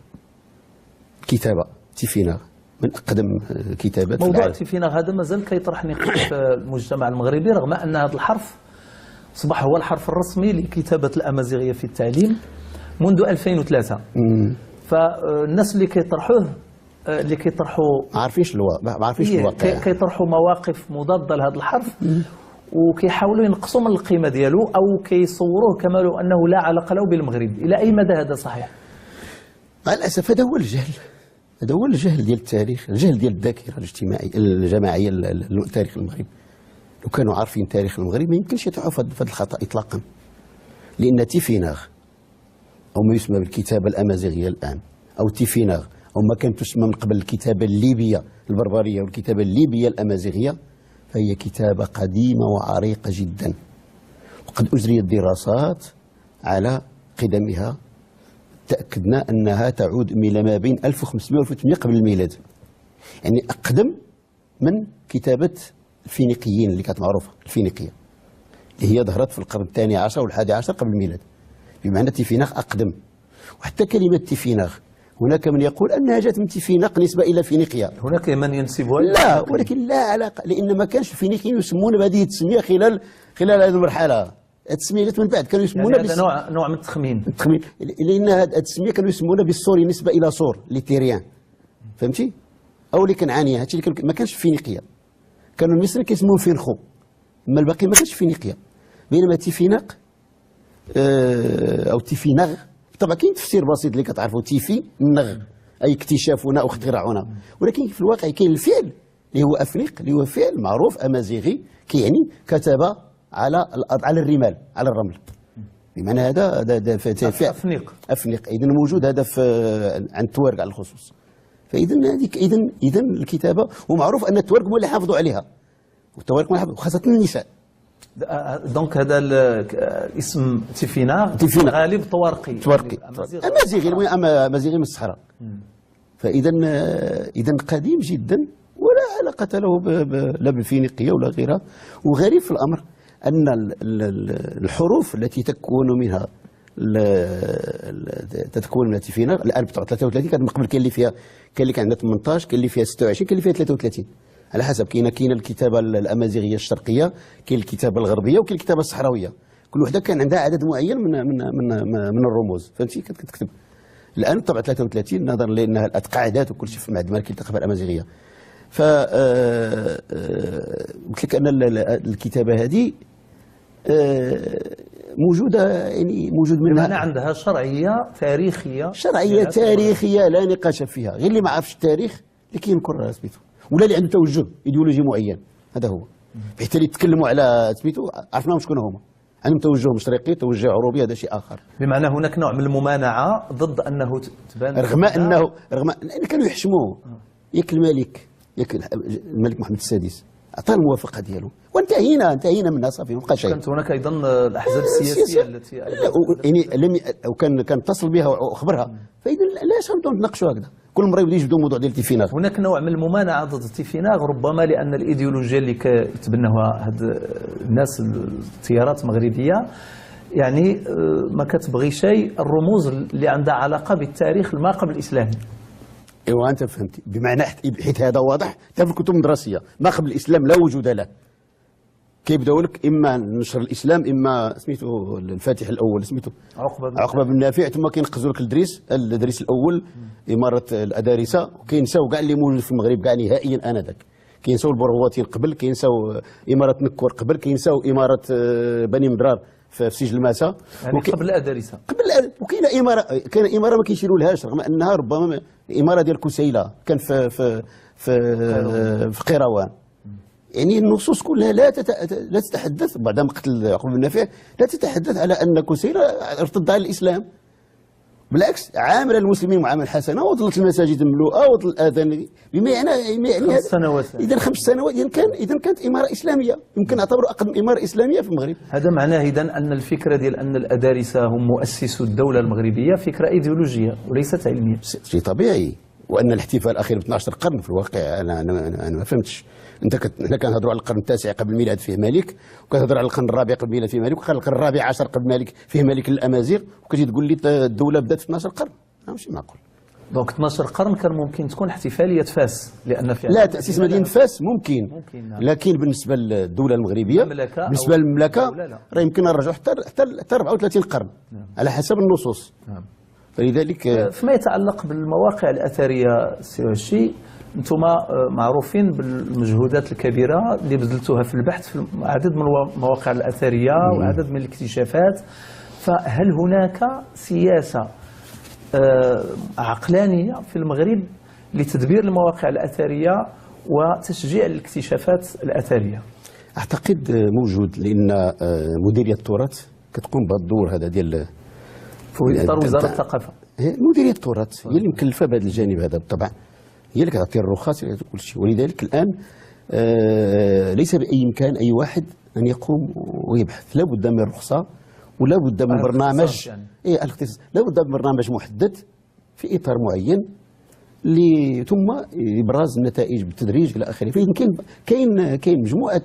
S5: الكتابة تيفيناغ من أقدم الكتابات.
S1: موضوع تيفيناغ هذا مازال كيطرح نقاش في المجتمع المغربي، رغم أن هذا الحرف أصبح هو الحرف الرسمي لكتابة الأمازيغية في التعليم منذ 2003. فالناس اللي كيطرحوه، اللي كيطرحوا
S5: ما عارفينش ما عارفينش الواقع،
S1: كيطرحوا مواقف مضادة لهذا الحرف وكيحاولوا ينقصوا من القيمة ديالو او كيصوروه كما لو انه لا علاقة له بالمغرب. الى اي مدى هذا صحيح؟
S5: مع الاسف هذا هو الجهل، هذا هو الجهل ديال التاريخ، الجهل ديال الذاكرة الاجتماعية الجماعية لتاريخ المغرب. لو كانوا عارفين تاريخ المغرب ما يمكنش يطيحوا في هذا الخطا اطلاقا، لان تيفيناغ او ما يسمى بالكتابة الامازيغية الان، او تيفيناغ او ما كانت تسمى من قبل الكتابة الليبية البربريه والكتابة الليبية الامازيغية، فهي كتابه قديمة وعريقه جدا، وقد اجريت دراسات على قدمها تاكدنا انها تعود الى ما بين 1500 و 1800 قبل الميلاد، يعني اقدم من كتابه الفينيقيين اللي كانت معروفة، الفينيقيه اللي هي ظهرت في القرن الثاني عشر والحادي عشر قبل الميلاد، بمعنى تيفيناغ اقدم. وحتى كلمة تيفيناغ هناك من يقول انها جاءت من تيفيناق نسبه الى فينيقيا،
S1: هناك من ينسبها
S5: لا، ولكن لا علاقة، لان ما كانش الفينيقيين يسمون بهذه التسمية خلال هذه المرحلة، التسمية جات من بعد، كانوا يسمونها
S1: يعني هذا نوع من التخمين،
S5: التخمين، لان هذه التسمية كانوا يسمونها بالسوري نسبه الى صور les Tyriens، فهمتي؟ او اللي كنعانيه، هادشي اللي ما كانش في فينيقيا، كانوا المصريين كيسموهم فينخو، اما الباقي ما كانش في فينيقيا. بينما تيفيناق او تيفيناغ، طبعا كاين تفسير بسيط اللي كتعرفوا، تيفي نغ اي اكتشافنا او اختراعنا، ولكن في الواقع كاين الفعل اللي هو افنيق، اللي هو فعل معروف امازيغي كيعني كتب على الارض، على الرمال، على الرمل، بمعنى هذا فعل
S1: افنيق،
S5: افنيق اذا موجود هذا في عند التوارق على الخصوص. فاذا هذيك اذا الكتابة، ومعروف ان التوارق هما اللي حافظوا عليها، والتوارق هما اللي حافظوا، خاصة النساء.
S1: donc هذا الاسم تيفيناغ غالب طوارقي،
S5: طوارقي امازيغي، المهم امازيغي من الصحراء. فاذا اذا قديم جدا ولا علاقة له لا بالفينيقيه ولا غيرها. وغريب في الامر ان الحروف التي تكون منها تتكون من تيفيناغ الان بتاع 33، كانت من قبل كاين اللي فيها، كاين اللي كان عندها 18، كاين اللي فيها 26، كاين اللي فيها 33، على حسب. كاينه الكتابة الامازيغية الشرقية، كاين الكتابة الغربية، وكاين الكتابة الصحراوية، كل وحده كان عندها عدد معين من من من من الرموز، فهمتي؟ كتكتب الان طبعا 33 نظرا لانها تقاعدات وكل شيء في المعهد الملكي للثقافة الامازيغية. ف قلت لك ان الكتابة هذه موجودة، يعني موجود منها،
S1: بمعنى عندها شرعية تاريخية،
S5: شرعية تاريخية لا نقاش فيها، غير اللي ما عرفش التاريخ اللي كينكر سميتو، ولا اللي عنده توجه ايديولوجي معين، هذا هو. حتى اللي يتكلموا على سميتو عرفناهم شكون هما، عندهم توجه مشرقي، توجه عروبي، هذا شيء اخر.
S1: بمعنى هناك نوع من الممانعة ضد انه تبان،
S5: رغم انه رغم لان كانوا يحشموه، ياك الملك، ياك الملك محمد السادس اعطى الموافقة ديالو وانتهينا، انتهينا منها صافي، ما بقى شيء.
S1: كانت هناك ايضا الاحزاب السياسية التي
S5: يعني لم او كان اتصل بها واخبرها، فاذا علاش غنبداو نتناقشوا هكذا؟ كل مرة يبدا يجبدوا موضوع ديال تيفيناغ.
S1: هناك نوع من الممانعة ضد تيفيناغ، ربما لان الايديولوجيا اللي كيتبناوها هاد الناس، التيارات المغربية، يعني ما كتبغي شيء الرموز اللي عندها علاقة بالتاريخ ما قبل الاسلامي.
S5: ايوا انت فهمتي، بمعنى حيت هذا واضح حتى في الكتب المدرسية، ما قبل الاسلام لا وجود له. كيبداو لك اما نشر الاسلام، اما سميتو الفاتح الاول، سميتو عقبه بن نافع، ثم كينقزوا لك الادريس الاول، اماره الادارسه، وكينساو كاع اللي موجود في المغرب كاع نهائيا انذاك. كينساو البرغواتيين قبل، كينساو اماره نكور قبل، كينساو اماره بني مدرار في سجل الماسة،
S1: يعني قبل الادارسه،
S5: قبل. وكاينه اماره، كاينه اماره ما كيشيروا لهاش، رغم انها ربما الامارة ديال كسيله كان في في في, في قيروان. يعني النصوص كلها لا تتحدث بعد ما قتل عقبه بن نافع، لا تتحدث على ان كسيله ارتد على الاسلام، بالعكس عامل المسلمين معاملة حسنه، وظلت المساجد مملوءة، وظل الاذان، بما يعني
S1: 5 سنوات.
S5: اذا 5 سنوات، اذا كانت اماره اسلامية، يمكن نعتبر اقدم اماره اسلامية في المغرب.
S1: هذا معناه اذا ان الفكرة ديال ان الادارسه هم مؤسسو الدولة المغربية فكرة ايديولوجية وليست علمية.
S5: شيء طبيعي، وان الاحتفال الاخير ب 12 قرن في الواقع انا انا ما فهمتش. انت حنا كنهضروا على القرن التاسع قبل الميلاد فيه ملك، وكتهضر على القرن الرابع قبل الميلاد فيه ملك، وكان القرن الرابع عشر قبل الملك فيه ملك الامازيغ، وكتجي تقول لي الدولة بدات في 12 قرن، ماشي معقول.
S1: donc 12 قرن كان ممكن تكون احتفالية فاس، لان في
S5: لا تاسيس مدينة فاس ممكن، نعم. لكن بالنسبة للدولة المغربية، بالنسبة للمملكة راه يمكن نرجعوا حتى 34 قرن، نعم. على حسب النصوص، نعم. فلذلك
S1: فيما يتعلق بالمواقع الأثرية سي عشي، أنتم معروفين بالمجهودات الكبيرة اللي بذلتوها في البحث في عدد من المواقع الأثرية وعدد من الاكتشافات، فهل هناك سياسة عقلانية في المغرب لتدبير المواقع الأثرية وتشجيع الاكتشافات الأثرية؟
S5: أعتقد موجود، لأن مديرية التراث كتقوم بهذا الدور هذا ديال
S1: في إطار وزارة الثقافة.
S5: مديرية التراث هي اللي مكلفة بهذا الجانب هذا بالطبع، هي اللي كتعطي الرخص كل شيء. ولذلك الآن ليس بأي إمكان أي واحد أن يقوم ويبحث، لا بد من رخصة ولا بد من برنامج، يعني. إيه الاختصاص، لا بد من برنامج محدد في إطار معين ثم ابراز النتائج بالتدريج الى اخره. فيمكن كاين مجموعة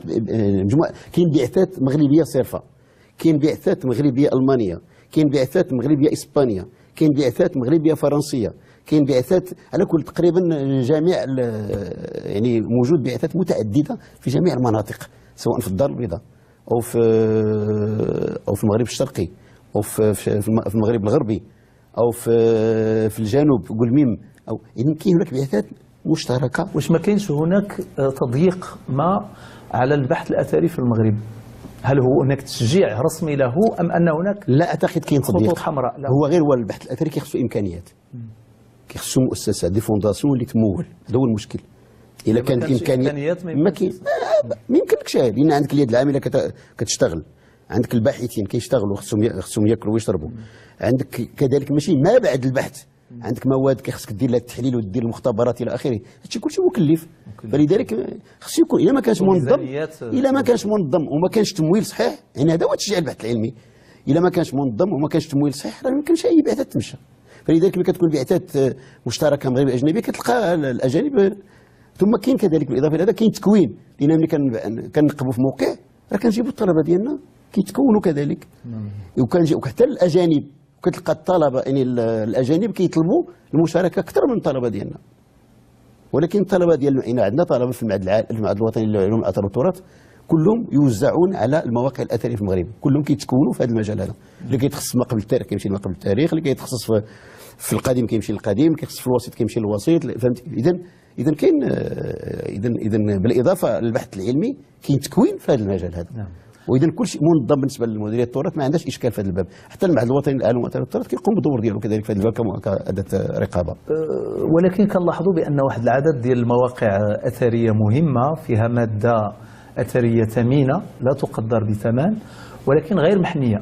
S5: كاين بعثات مغربية صرفه، كاين بعثات مغربية المانية، كاين بعثات مغربية اسبانية، كاين بعثات مغربية فرنسية، كاين بعثات على كل تقريبا جميع، يعني موجود بعثات متعددة في جميع المناطق، سواء في الدار البيضاء او في المغرب الشرقي او في المغرب الغربي او في الجنوب قلميم، او يعني كاين هناك بعثات مشتركة.
S1: واش ما كاينش هناك تضييق ما على البحث الاثري في المغرب؟ هل هو هناك تشجيع رسمي له ام ان هناك؟
S5: لا اعتقد كاين تضييق،
S1: خطوط حمراء. لا.
S5: هو غير هو البحث الاثري كيخصو امكانيات، كيخصو مؤسسات des fondations اللي تمول، هذا هو المشكل. الا كانت امكانيات ما كاين، ما يمكنلكش، لان عندك اليد العاملة كتشتغل، عندك الباحثين كيشتغلوا، خصهم ياكلوا ويشربوا، عندك كذلك ماشي ما بعد البحث، عندك مواد كيخصك دير لها التحليل ودير المختبرات الى اخره، هادشي كلشي مكلف. فلذلك خص يكون، الا ما كانش منظم، الا ما كانش منظم وما كانش تمويل صحيح، يعني هذا هو تشجيع البحث العلمي. الا ما كانش منظم وما كانش تمويل صحيح راه ما يمكنش اي بعثات تمشى. فلذلك ملي كتكون بعثات مشتركة مغربية اجنبية كتلقى الاجانب. ثم كاين كذلك بالاضافة الى هذا كاين تكوين، لان ملي كنقبوا في موقع راه كنجيبوا الطلبة ديالنا كيتكونوا كذلك، وحتى الاجانب كتلقى الطلبة، يعني الاجانب كيطلبوا المشاركة اكثر من الطلبة ديالنا. ولكن الطلبة ديالنا، يعني عندنا طلبه في المعهد الوطني للعلوم الاثار والتراث، كلهم يوزعون على المواقع الاثرية في المغرب، كلهم كيتكونوا في هذا المجال هذا. اللي كيتخصص ما قبل التاريخ كيمشي لما قبل التاريخ، اللي كيتخصص في القديم كيمشي للقديم، اللي كيتخصص في الوسيط كيمشي للوسيط، فهمت؟ اذا كاين، اذا بالاضافة للبحث العلمي كاين تكوين في هذا المجال هذا. نعم. واذا كل شيء منظم بالنسبة لمديريه التراث، ما عندهاش اشكال في هذا الباب. حتى المعهد الوطني للعلوم والاثار والتراث كيقوم بالدور ديالو كذلك في هذا الباب كاداة رقابه.
S1: ولكن كنلاحظوا بان واحد العدد ديال المواقع اثرية مهمة فيها مادة اثرية ثمينة لا تقدر بثمن، ولكن غير محمية.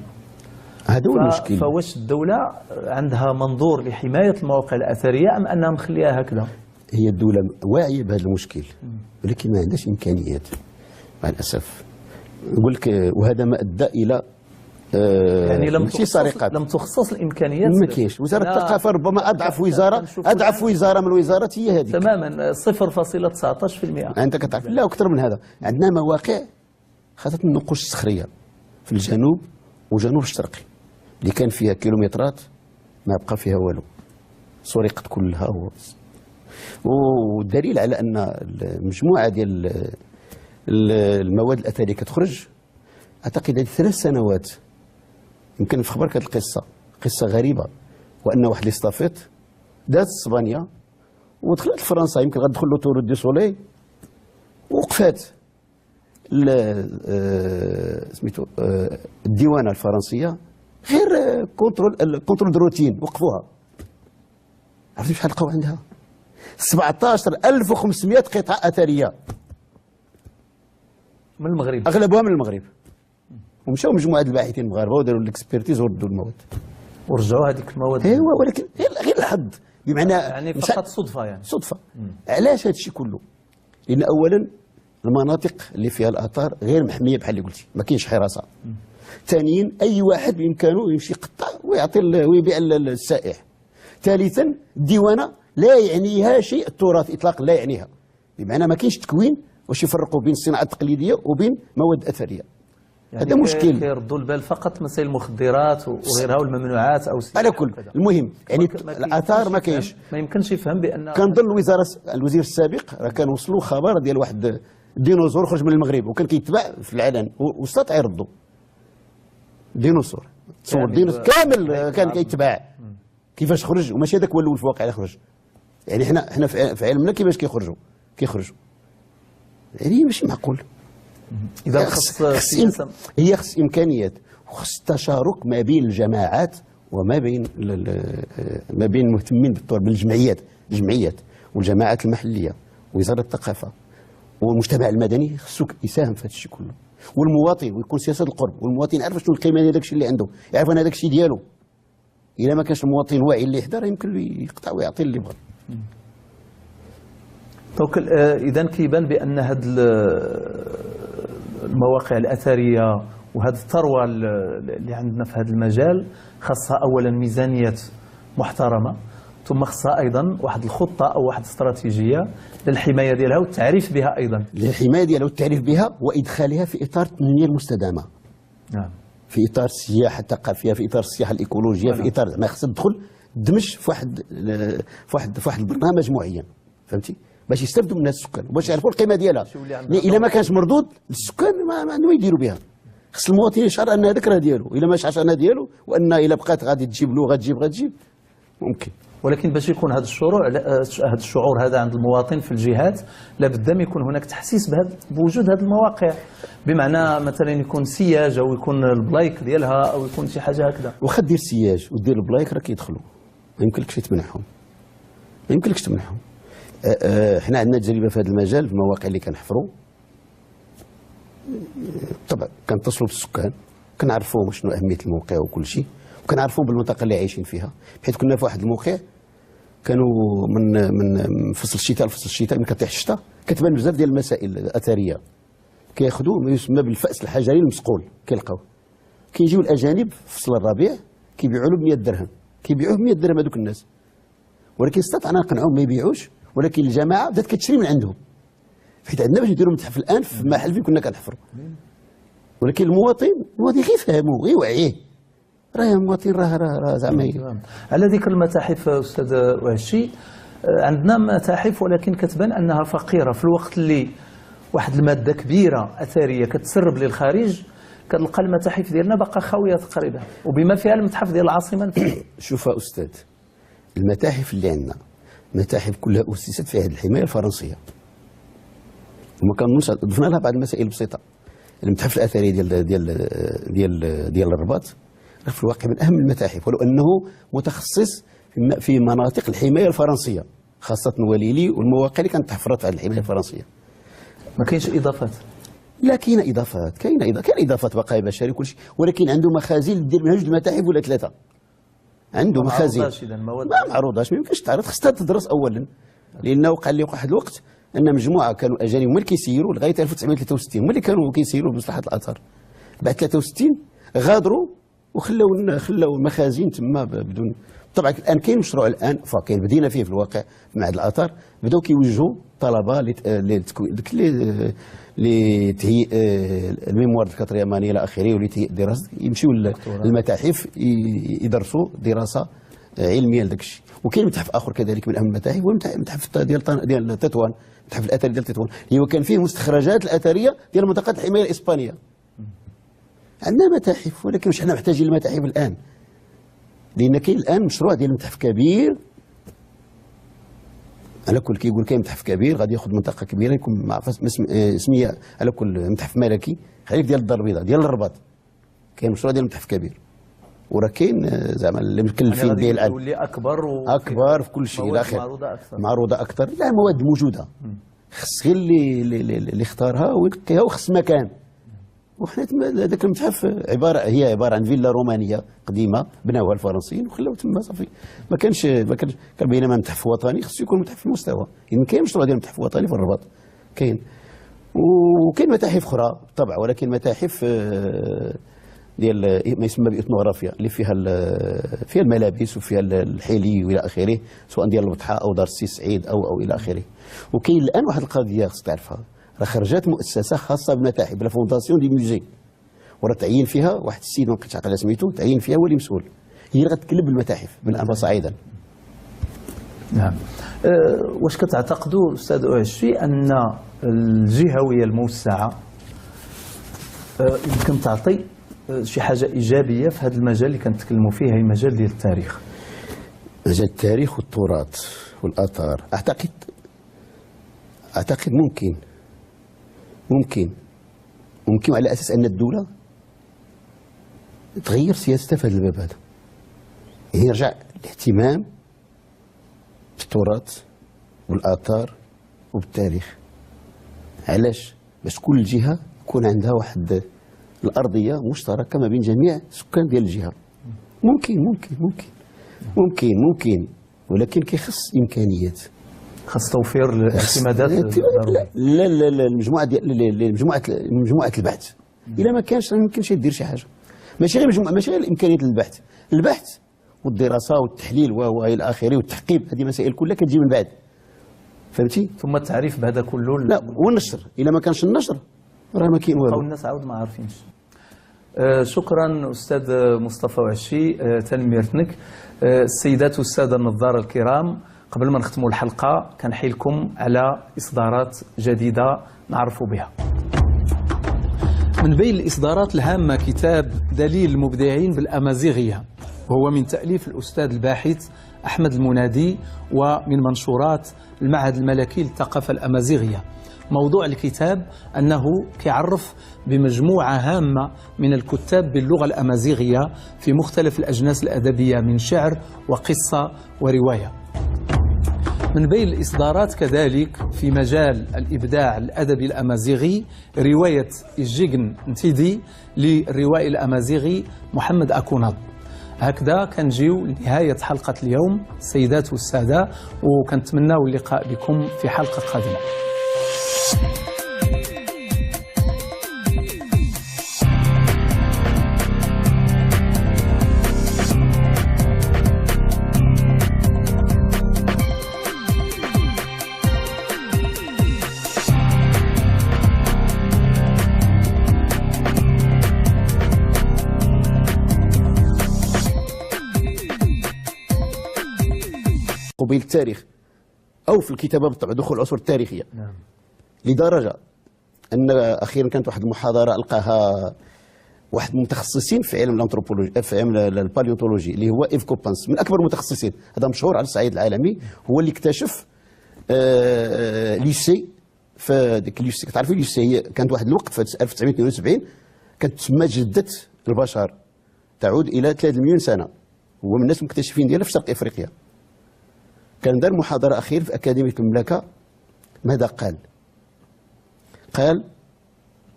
S5: هذا هو المشكل.
S1: فواش الدولة عندها منظور لحماية المواقع الاثرية ام انها مخليها هكذا؟
S5: هي الدولة واعية بهذا المشكل، ولكن ما عندهاش امكانيات مع الاسف. نقول لك وهذا ما ادى الى
S1: يعني لم تخصص الامكانيات،
S5: ما كاينش. وزارة الثقافة ربما اضعف وزارة، اضعف وزارة من الوزارات هي هذه
S1: تماما، 0.19%.
S5: انت كتعرف، لا اكثر من هذا. عندنا مواقع خاصة النقوش الصخريه في الجنوب وجنوب الشرقي اللي كان فيها كيلومترات ما بقى فيها والو، سرقت كلها. والدليل على ان المجموعة ديال المواد الاثرية كتخرج، اعتقد هذه 3 سنوات يمكن في خبرك هذه القصة، قصة غريبة، وان واحد l'estafette دات اسبانيا ودخلت لفرنسا، يمكن غتدخل l'autoroute du Soleil، وقفات سميتو الديوانه الفرنسية، غير contrôle de routine وقفوها. عرفتي شحال لقاو عندها؟ 17500 قطعه اثرية
S1: من المغرب،
S5: اغلبها من المغرب. ومشاو مجموعة الباحثين المغاربة وداروا l'expertise وردوا المواد
S1: ورجعوا هذيك المواد.
S5: ايوا، ولكن غير الحظ، بمعنى
S1: يعني فقط صدفة، يعني
S5: صدفة. علاش هذا الشيء كله؟ لان اولا المناطق اللي فيها الاثار غير محمية بحال اللي قلتي، ما كاينش حراسة. ثانيا اي واحد بامكانه يمشي يقطع ويعطي ويبيع للسائح. ثالثا الديوانه لا يعنيها شيء التراث اطلاقا، لا يعنيها، بمعنى ما كاينش تكوين واش يفرقوا بين الصناعة التقليدية وبين مواد اثرية.
S1: يعني
S5: هذا مشكل.
S1: كيردوا البال فقط مسائل المخدرات وغيرها والممنوعات او
S5: على كل. المهم يعني الاثار ما كاينش،
S1: ما يمكنش يفهم بان
S5: كنظن الوزارة، الوزير السابق راه كان وصلوا خبر ديال واحد ديناصور خرج من المغرب وكان كيتباع في العلن واستطاع يردوا. ديناصور، تصور ديناصور كامل كان كيتباع. كيفاش خرج، وماشي هذاك هو الاول في الواقع اللي خرج. يعني حنا في علمنا كيفاش كيخرجوا، يعني ماشي معقول.
S1: اذا خص
S5: هي خص امكانيات وخص التشارك ما بين الجماعات وما بين ما بين المهتمين بالطور، بالجمعيات، الجمعيات والجماعات المحلية ووزارة الثقافة والمجتمع المدني خصو يساهم في هذا الشيء كله، والمواطن، ويكون سياسة القرب، والمواطن يعرف شنو القيمة ديال داك الشيء اللي عنده، يعرف ان هذاك الشيء ديالو. الا ما كانش المواطن واعي اللي يحضر يمكن له يقطع ويعطي اللي بغى.
S1: donc اذا كيبان بان هاد المواقع الاثرية وهذه الثروة اللي عندنا في هذا المجال خاصها اولا ميزانيات محترمه، ثم خصها ايضا واحد الخطة او واحد الاستراتيجية للحماية ديالها والتعريف بها ايضا.
S5: للحماية ديالها والتعريف بها وادخالها في اطار التنمية المستدامة.
S1: نعم.
S5: في اطار السياحة الثقافية، في اطار السياحة الايكولوجيه، في اطار ما خصها تدخل تدمج في واحد البرنامج معين، فهمتي؟ باش يستافدوا منها السكان وباش يعرفوا القيمة ديالها. الا ما كانش مردود للسكان ما عندهم يديروا بها. خص المواطن يشعر ان هذاك راه ديالو، الا ما شعرش انها ديالو وان الا بقات غادي تجيب له غتجيب ممكن.
S1: ولكن باش يكون هذا الشعور هذا عند المواطن في الجهات لابد ما يكون هناك تحسيس بوجود هذه المواقع، بمعنى مثلا يكون سياج او يكون البلايك ديالها او يكون شي حاجة هكذا.
S5: واخا دير سياج ودير البلايك راه كيدخلوا، ما يمكنلكش تمنعهم، ما يمكنلكش تمنعهم. حنا عندنا تجربه في هذا المجال في المواقع اللي كنحفروا، طبعا كنتصلوا بالسكان، كنعرفوهم شنو اهمية الموقع وكل شيء، وكنعرفوهم بالمنطقة اللي عايشين فيها، بحيث كنا في واحد الموقع كانوا من فصل الشتاء لفصل الشتاء، ملي كطيح الشتاء كتبان بزاف ديال المسائل الاثرية، كياخذوا ما يسمى بالفأس الحجري المصقول كيلقاوه. كيجيو الاجانب في فصل الربيع كيبيعوا له ب 100 درهم، كيبيعوه ب 100 درهم هذوك الناس، ولكن استطعنا نقنعوهم ما يبيعوش، ولكن الجماعة بدات كتشري من عندهم، حيت عندنا باش نديروا متحف الان في محل فين كنا كنحفروا. ولكن المواطن غير يفهموا غير يوعيه، راه المواطن راه راه زعما.
S1: على ذكر المتاحف استاذ وهشي، عندنا متاحف ولكن كتبان انها فقيرة في الوقت اللي واحد المادة كبيرة اثرية كتسرب للخارج، كتلقى المتاحف ديالنا باقا خاوية تقريبا، وبما فيها المتحف ديال العاصمة.
S5: شوف استاذ، المتاحف اللي عندنا متاحف كلها اسست في عهد الحماية الفرنسية، وما كنظنش ضفنا لها بعض المسائل البسيطة. المتحف الاثري ديال ديال ديال ديال الرباط في الواقع من اهم المتاحف، ولو انه متخصص في مناطق الحماية الفرنسية، خاصة وليلي والمواقع اللي كانت تحفرت في عهد الحماية الفرنسية.
S1: ما كاينش اضافات؟
S5: لا كاينه اضافات، كاين اضافات بقايا بشري وكل شيء، ولكن عنده مخازن دير منها جوج المتاحف ولا ثلاثة. عنده مخازن ما معروضاش، ما يمكنش تعرض، خصها تدرس اولا، لانه وقع لي واحد الوقت ان مجموعة كانوا اجانب هما اللي كيسيروا لغاية 1963، هما اللي كانوا كيسيروا بمصلحة الاثار. بعد 63 غادروا وخلاو المخازن تما بدون. طبعا الان كاين مشروع الان فكاين بدينا فيه في الواقع في معهد الاثار، بداو كيوجهوا طلبه لتهيئ ال mémoire ال quatrième année الى اخره، ولتهيئ دراسة، يمشيو للمتاحف يدرسوا دراسة علمية لذاك الشيء. وكاين متحف اخر كذلك من اهم المتاحف، هو المتحف ديال تطوان، المتحف الاثري ديال تطوان، اللي هو كان فيه المستخرجات الاثرية ديال منطقة الحماية الاسبانية. عندنا متاحف، ولكن مش حنا محتاجين المتاحف الان، لان كاين الان مشروع ديال متحف كبير. على كل كيقول كاين متحف كبير غادي ياخذ منطقة كبيرة، يكون مع سميه على كل متحف ملكي خليك ديال الدار البيضاء ديال الرباط. كاين مشروع ديال متحف كبير، وراه كاين زعما اللي مكلفين به الان،
S1: يولي اكبر
S5: اكبر في كل شيء الى اخره،
S1: معروضة اكثر،
S5: معروضة اكثر. لا مواد موجودة، خص غير اللي اختارها ويلقيها، وخص مكان. وحنا هذاك المتحف هي عبارة عن فيلا رومانية قديمة بناوها الفرنسيين وخلاو تما صافي. ما كانش كان بينما متحف وطني خصو يكون متحف في المستوى. يعني كاين مشروع ديال متحف وطني في الرباط كاين، وكاين متاحف اخرى بالطبع، ولكن متاحف ديال ما يسمى باثنوغرافيا اللي فيها الملابس وفيها الحلي والى اخره، سواء ديال البطحاء او دار السي سعيد او الى اخره. وكاين الان واحد القضية خصك تعرفها، راه خرجت مؤسسة خاصة بالمتاحف، la fondation des musées، وراه تعيين فيها واحد السيد ما بقيتش عاقل على سميتو، تعيين فيها هو اللي مسؤول، هي اللي غتكلب المتاحف من الان فصاعدا.
S1: نعم. واش كتعتقدوا استاذ أوعشي ان الجهوية الموسعه يمكن تعطي شي حاجة ايجابية في هذا المجال اللي كنتكلموا فيه، هي المجال ديال التاريخ؟
S5: مجال التاريخ والتراث والآثار أعتقد ممكن ممكن ممكن، على أساس أن الدولة تغير سياستها في هذا الباب هذا، يعني يرجع الاهتمام بالتراث والآثار وبالتاريخ. علاش؟ باش كل جهة يكون عندها واحد الأرضية مشتركة ما بين جميع السكان ديال الجهة. ممكن ممكن ممكن ممكن ممكن، ولكن كيخص إمكانيات،
S1: خاص توفير الاعتمادات.
S5: لا لا لا لا، المجموعة ديال مجموعة البحث إلا ما كانش ما يمكنش يدير شي حاجة. ماشي غير مجموعة، ماشي غير الإمكانيات للبحث، البحث والدراسة والتحليل وإلى آخره والتحقيق، هذه مسائل كلها كتجي من بعد، فهمتي؟
S1: ثم التعريف بهذا كله،
S5: لا والنشر، إلا ما كانش النشر راه ما كاين والو،
S1: الناس عاود ما عارفينش. شكرا أستاذ مصطفى وعشي، تنميرتنك. السيدات والسادة النظارة الكرام، قبل ما نختموا الحلقة كنحيلكم على إصدارات جديدة نعرفوا بها. من بين الإصدارات الهامة كتاب دليل المبدعين بالأمازيغية، وهو من تأليف الأستاذ الباحث أحمد المنادي ومن منشورات المعهد الملكي للثقافة الأمازيغية. موضوع الكتاب أنه كيعرف بمجموعة هامة من الكتاب باللغة الأمازيغية في مختلف الأجناس الأدبية من شعر وقصة ورواية. من بين الإصدارات كذلك في مجال الإبداع الأدبي الأمازيغي رواية الجيجن نتيدي للروائي الأمازيغي محمد أكوناد. هكذا كنجيو لنهاية حلقة اليوم السيدات والسادة، وكنتمناو اللقاء بكم في حلقة قادمة.
S5: قبيل التاريخ أو في الكتابة بالطبع دخول العصور التاريخية. نعم. لدرجة أن أخيرا كانت واحد المحاضرة ألقاها واحد المتخصصين في علم الأنثروبولوجي، في علم ال paléontologie، اللي هو إيف كوبانس، من أكبر المتخصصين، هذا مشهور على الصعيد العالمي، هو اللي اكتشف لوسي. في ديك لوسي، كتعرفي لوسي هي كانت واحد الوقت في 1972 كانت تسمى جدة البشر، تعود إلى 3 مليون سنة، هو من الناس المكتشفين ديالها في شرق إفريقيا. كان دار محاضرة أخير في أكاديمية المملكة، ماذا قال؟ قال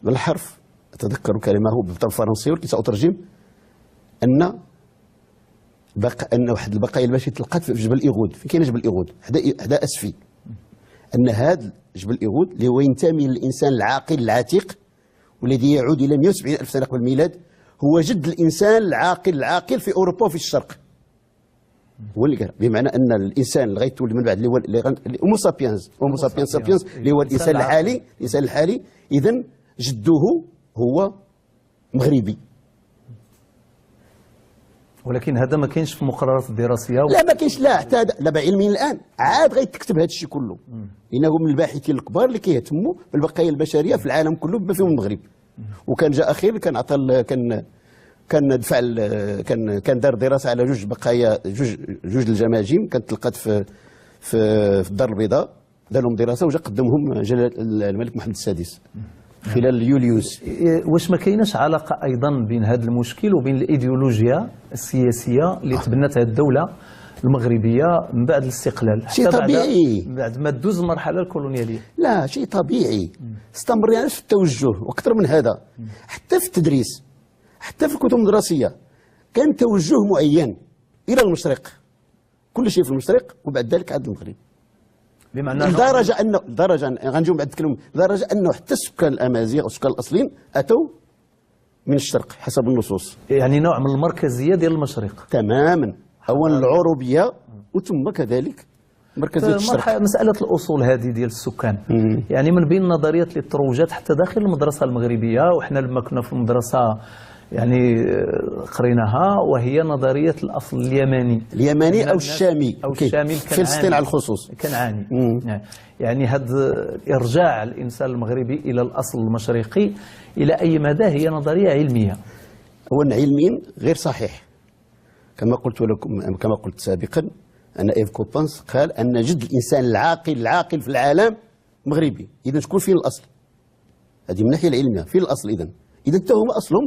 S5: بالحرف، أتذكر كلمة بالفرنسية ولكن سأترجم، أن أن واحد البقايا البشرية تلقات في جبل إيغود. فين كاين جبل إيغود؟ حدا أسفي. أن هذا جبل إيغود اللي هو ينتمي للإنسان العاقل العتيق والذي يعود إلى 170 ألف سنة قبل الميلاد، هو جد الإنسان العاقل العاقل في أوروبا وفي الشرق. هو اللي قال، بمعنى ان الانسان اللي غيتولد من بعد اللي هو Homo sapiens، Homo sapiens sapiens اللي هو الانسان الحالي، الانسان الحالي، اذا جده هو مغربي.
S1: ولكن هذا ما كاينش في المقررات الدراسية.
S5: لا ما كاينش، لا حتى هذا لا علميا الان عاد غيتكتب هذا الشيء كله، لانه من الباحثين الكبار اللي كيهتموا بالبقايا البشرية في العالم كله بما فيهم المغرب. وكان جاء اخير كان عطى كان دفع كان دار دراسة على جوج بقايا، جوج الجماجم كانت تلقات في في الدار البيضاء، دار لهم دراسة وجا قدمهم جلاله الملك محمد السادس خلال يوليوز.
S1: واش ما كايناش علاقة ايضا بين هذا المشكل وبين الايديولوجيا السياسية اللي تبنتها الدولة المغربية من بعد الاستقلال؟
S5: شيء طبيعي
S1: بعد ما دوز المرحلة الكولونياليه.
S5: لا شيء طبيعي، استمرينا في التوجه واكثر من هذا، حتى في التدريس، حتى في الكتب المدرسية كان توجه معين إلى المشرق، كل شيء في المشرق وبعد ذلك عاد المغرب.
S1: بمعنى
S5: لدرجة أنه لدرجة غنجيو بعد نتكلم، لدرجة أنه حتى السكان الأمازيغ والسكان الأصليين أتوا من الشرق حسب النصوص.
S1: يعني نوع من المركزية ديال المشرق.
S5: تماما، أولا العروبية وثم كذلك مركزية الشرق.
S1: مسألة الأصول هذه ديال السكان، يعني من بين النظريات اللي تروجت حتى داخل المدرسة المغربية، وحنا لما كنا في المدرسة يعني قريناها، وهي نظرية الأصل اليماني،
S5: اليماني أو الشامي،
S1: أو الشامي الكنعاني،
S5: فلسطين على الخصوص
S1: كنعاني. يعني هذا إرجاع الإنسان المغربي إلى الأصل المشرقي إلى أي مدى هي نظرية علمية؟
S5: أولا علميا غير صحيح، كما قلت لكم، كما قلت سابقا، ان ايف كوبانس قال ان جد الانسان العاقل في العالم مغربي. اذا شكون فين الاصل؟ هذه من الناحية العلمية فين الاصل؟ اذا حتى هما اصلهم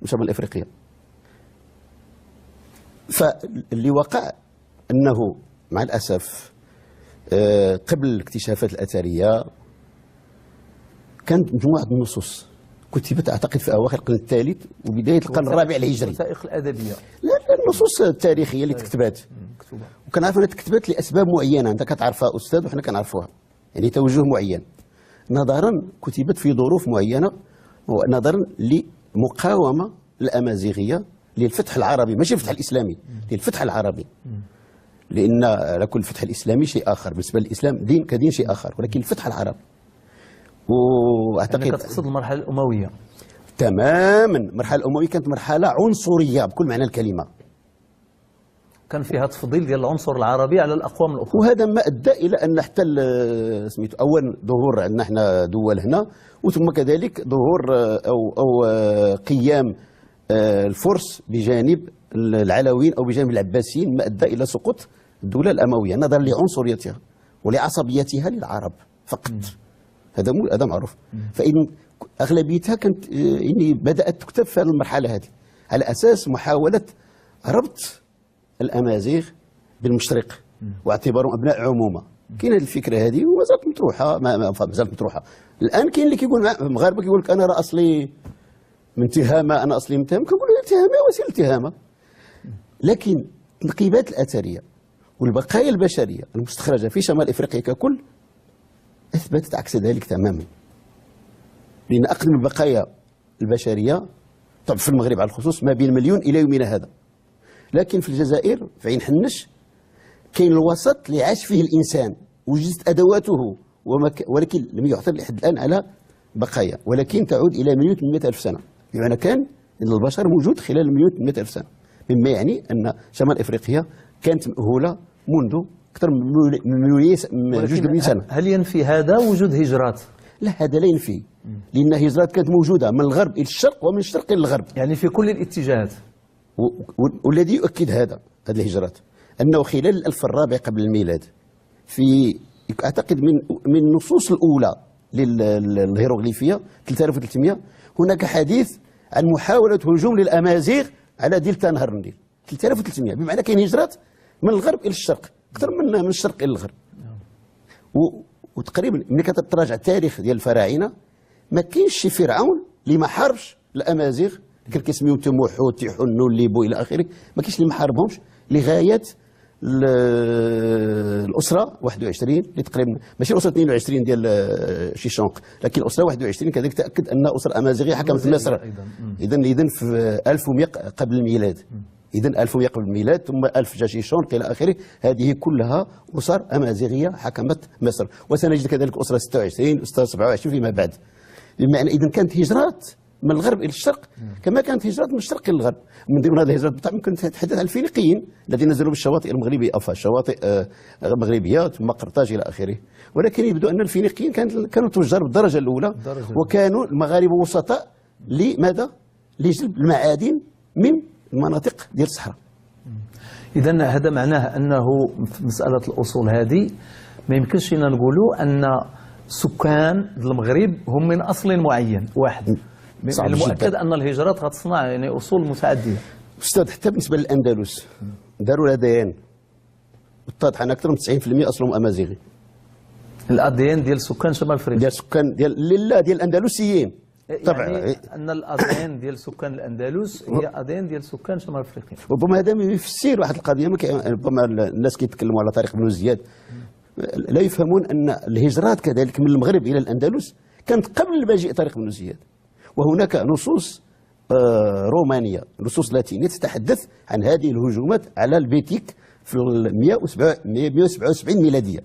S5: من شمال افريقيا. فاللي وقع انه مع الاسف قبل الاكتشافات الاثرية كانت مجموعة النصوص كتبت اعتقد في اواخر القرن الثالث وبداية القرن الرابع الهجري.
S1: الوثائق الادبية،
S5: لا النصوص التاريخية اللي تكتبات، وكنعرف انها تكتبت لاسباب معينة، انت كتعرفها استاذ وحنا كنعرفوها، يعني توجه معين. نظرا كتبت في ظروف معينة، نظرا لمقاومة الامازيغية للفتح العربي، ماشي الفتح الاسلامي، للفتح العربي. لان على كل الفتح الاسلامي شيء اخر، بالنسبة للاسلام دين كدين شيء اخر، ولكن الفتح العربي. واعتقد يعني
S1: كتقصد المرحلة الاموية.
S5: تماما، المرحلة الاموية كانت مرحلة عنصرية بكل معنى الكلمة،
S1: كان فيها تفضيل ديال العنصر العربي على الاقوام الاخرى،
S5: وهذا ما ادى الى ان حتى سميتو اول ظهور عندنا احنا دول هنا، وثم كذلك ظهور او قيام الفرس بجانب العلويين او بجانب العباسيين، ما ادى الى سقوط الدولة الاموية نظرا لعنصريتها ولعصبيتها للعرب فقط. هذا معروف. فإن اغلبيتها كانت يعني بدات تكتب في هذه المرحلة هذه على اساس محاولة ربط الامازيغ بالمشرق واعتبارهم ابناء عمومه. كاين هذه الفكرة هذه وما زالت مطروحة، ما زالت مطروحة الان. كاين اللي كيقول المغاربة كيقول لك انا راه اصلي من تهامه، انا اصلي من تهامه، كنقول له تهامه وسيلة تهامه. لكن التنقيبات الاثرية والبقايا البشرية المستخرجه في شمال افريقيا ككل اثبتت عكس ذلك تماما. لان اقدم البقايا البشرية طبعا في المغرب على الخصوص ما بين 1,000,000 الى يومنا هذا، لكن في الجزائر في عين حنش كاين الوسط اللي عاش فيه الانسان وجدت ادواته ولكن لم يعثر لحد الان على بقايا، ولكن تعود الى 1,800,000 سنة، بمعنى كان ان البشر موجود خلال 1,800,000 سنة، مما يعني ان شمال افريقيا كانت مأهوله منذ اكثر من 2 مليون سنة.
S1: هل ينفي هذا وجود هجرات؟
S5: لا، هذا لا ينفي، لان هجرات كانت موجودة من الغرب الى الشرق ومن الشرق الى الغرب،
S1: يعني في كل الاتجاهات.
S5: والذي يؤكد هذه الهجرات انه خلال الألف الرابع قبل الميلاد، في اعتقد من النصوص الاولى للهيروغليفيه 3300، هناك حديث عن محاولة هجوم للامازيغ على دلتا نهر النيل 3300، بمعنى كاين هجرات من الغرب الى الشرق اكثر من الشرق الى الغرب. وتقريبا ملي كتراجع التاريخ ديال الفراعنة ما كاينش شي فرعون اللي ما حاربش الامازيغ، كان كيسميو تموحو تيحنو ليبو الى اخره، ما كاينش اللي ما حاربهمش لغاية الاسرة 21 اللي تقريبا ماشي الاسرة 22 ديال شيشونق، لكن الاسرة 21 كذلك تاكد ان اسره امازيغيه حكمت مصر. اذا في 1100 قبل الميلاد، اذا 1100 قبل الميلاد ثم 1000 جا شيشونق الى اخره، هذه كلها اسر امازيغيه حكمت مصر. وسنجد كذلك اسره 26 اسره 27 فيما بعد. بمعنى اذا كانت هجرات من الغرب الى الشرق كما كانت هجرات من الشرق الى الغرب. من ضمن هذه الهجرات بالطبع ممكن نتحدث عن الفينيقيين الذين نزلوا بالشواطئ المغربية او الشواطئ المغربية ثم قرطاج الى اخره، ولكن يبدو ان الفينيقيين كانوا تجار بالدرجة الاولى، وكانوا المغاربة وسطاء لماذا؟ لجلب المعادن من المناطق ديال الصحراء.
S1: اذا هذا معناه انه في مسالة الاصول هذه ما يمكنش لنا نقولوا ان سكان المغرب هم من اصل معين واحد. المؤكد ان الهجرات غتصنع يعني اصول متعددة.
S5: استاذ حتى بالنسبة للاندلس داروا l'ADN، واتضح ان اكثر من 90% اصلهم امازيغي.
S1: ال ADN ديال سكان شمال افريقيا،
S5: ديال سكان ديال لا ديال الاندلسيين طبعا،
S1: يعني ان ال ADN ديال سكان الاندلس هي ADN ديال سكان شمال افريقيا.
S5: ربما هذا يفسر واحد القضية، ربما الناس كيتكلموا على طريق بن زياد لا يفهمون ان الهجرات كذلك من المغرب الى الاندلس كانت قبل مجيء طارق بن زياد، وهناك نصوص رومانية، نصوص لاتينيه تتحدث عن هذه الهجومات على البيتيك في 177 ميلادية،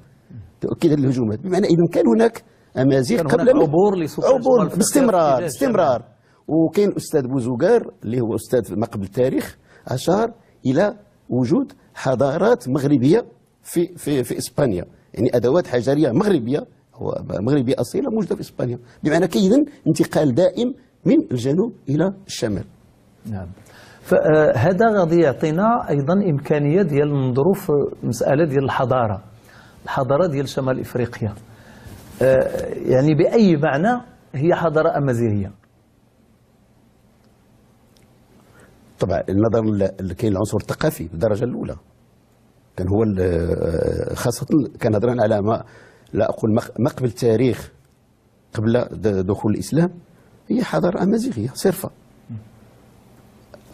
S5: تؤكد هذه الهجومات. بمعنى اذا كان هناك امازيغ قبل
S1: عبور
S5: عبور باستمرار باستمرار. وكاين استاذ بوزوغار اللي هو استاذ ما قبل التاريخ اشار الى وجود حضارات مغربية في في في اسبانيا، يعني ادوات حجريه مغربية مغربية اصيلة موجودة في اسبانيا، بمعنى كاين انتقال دائم من الجنوب الى الشمال.
S1: نعم. فهذا غادي يعطينا ايضا امكانية ديال ننظروا في مسالة ديال الحضارة، الحضارة ديال شمال افريقيا، يعني باي معنى هي حضارة امازيغيه؟
S5: طبعا النظر كاين العنصر الثقافي بالدرجة الاولى، كان هو خاصة كان هضرنا على ما لا اقول ما قبل التاريخ، قبل دخول الاسلام، هي حضارة امازيغيه صرفه،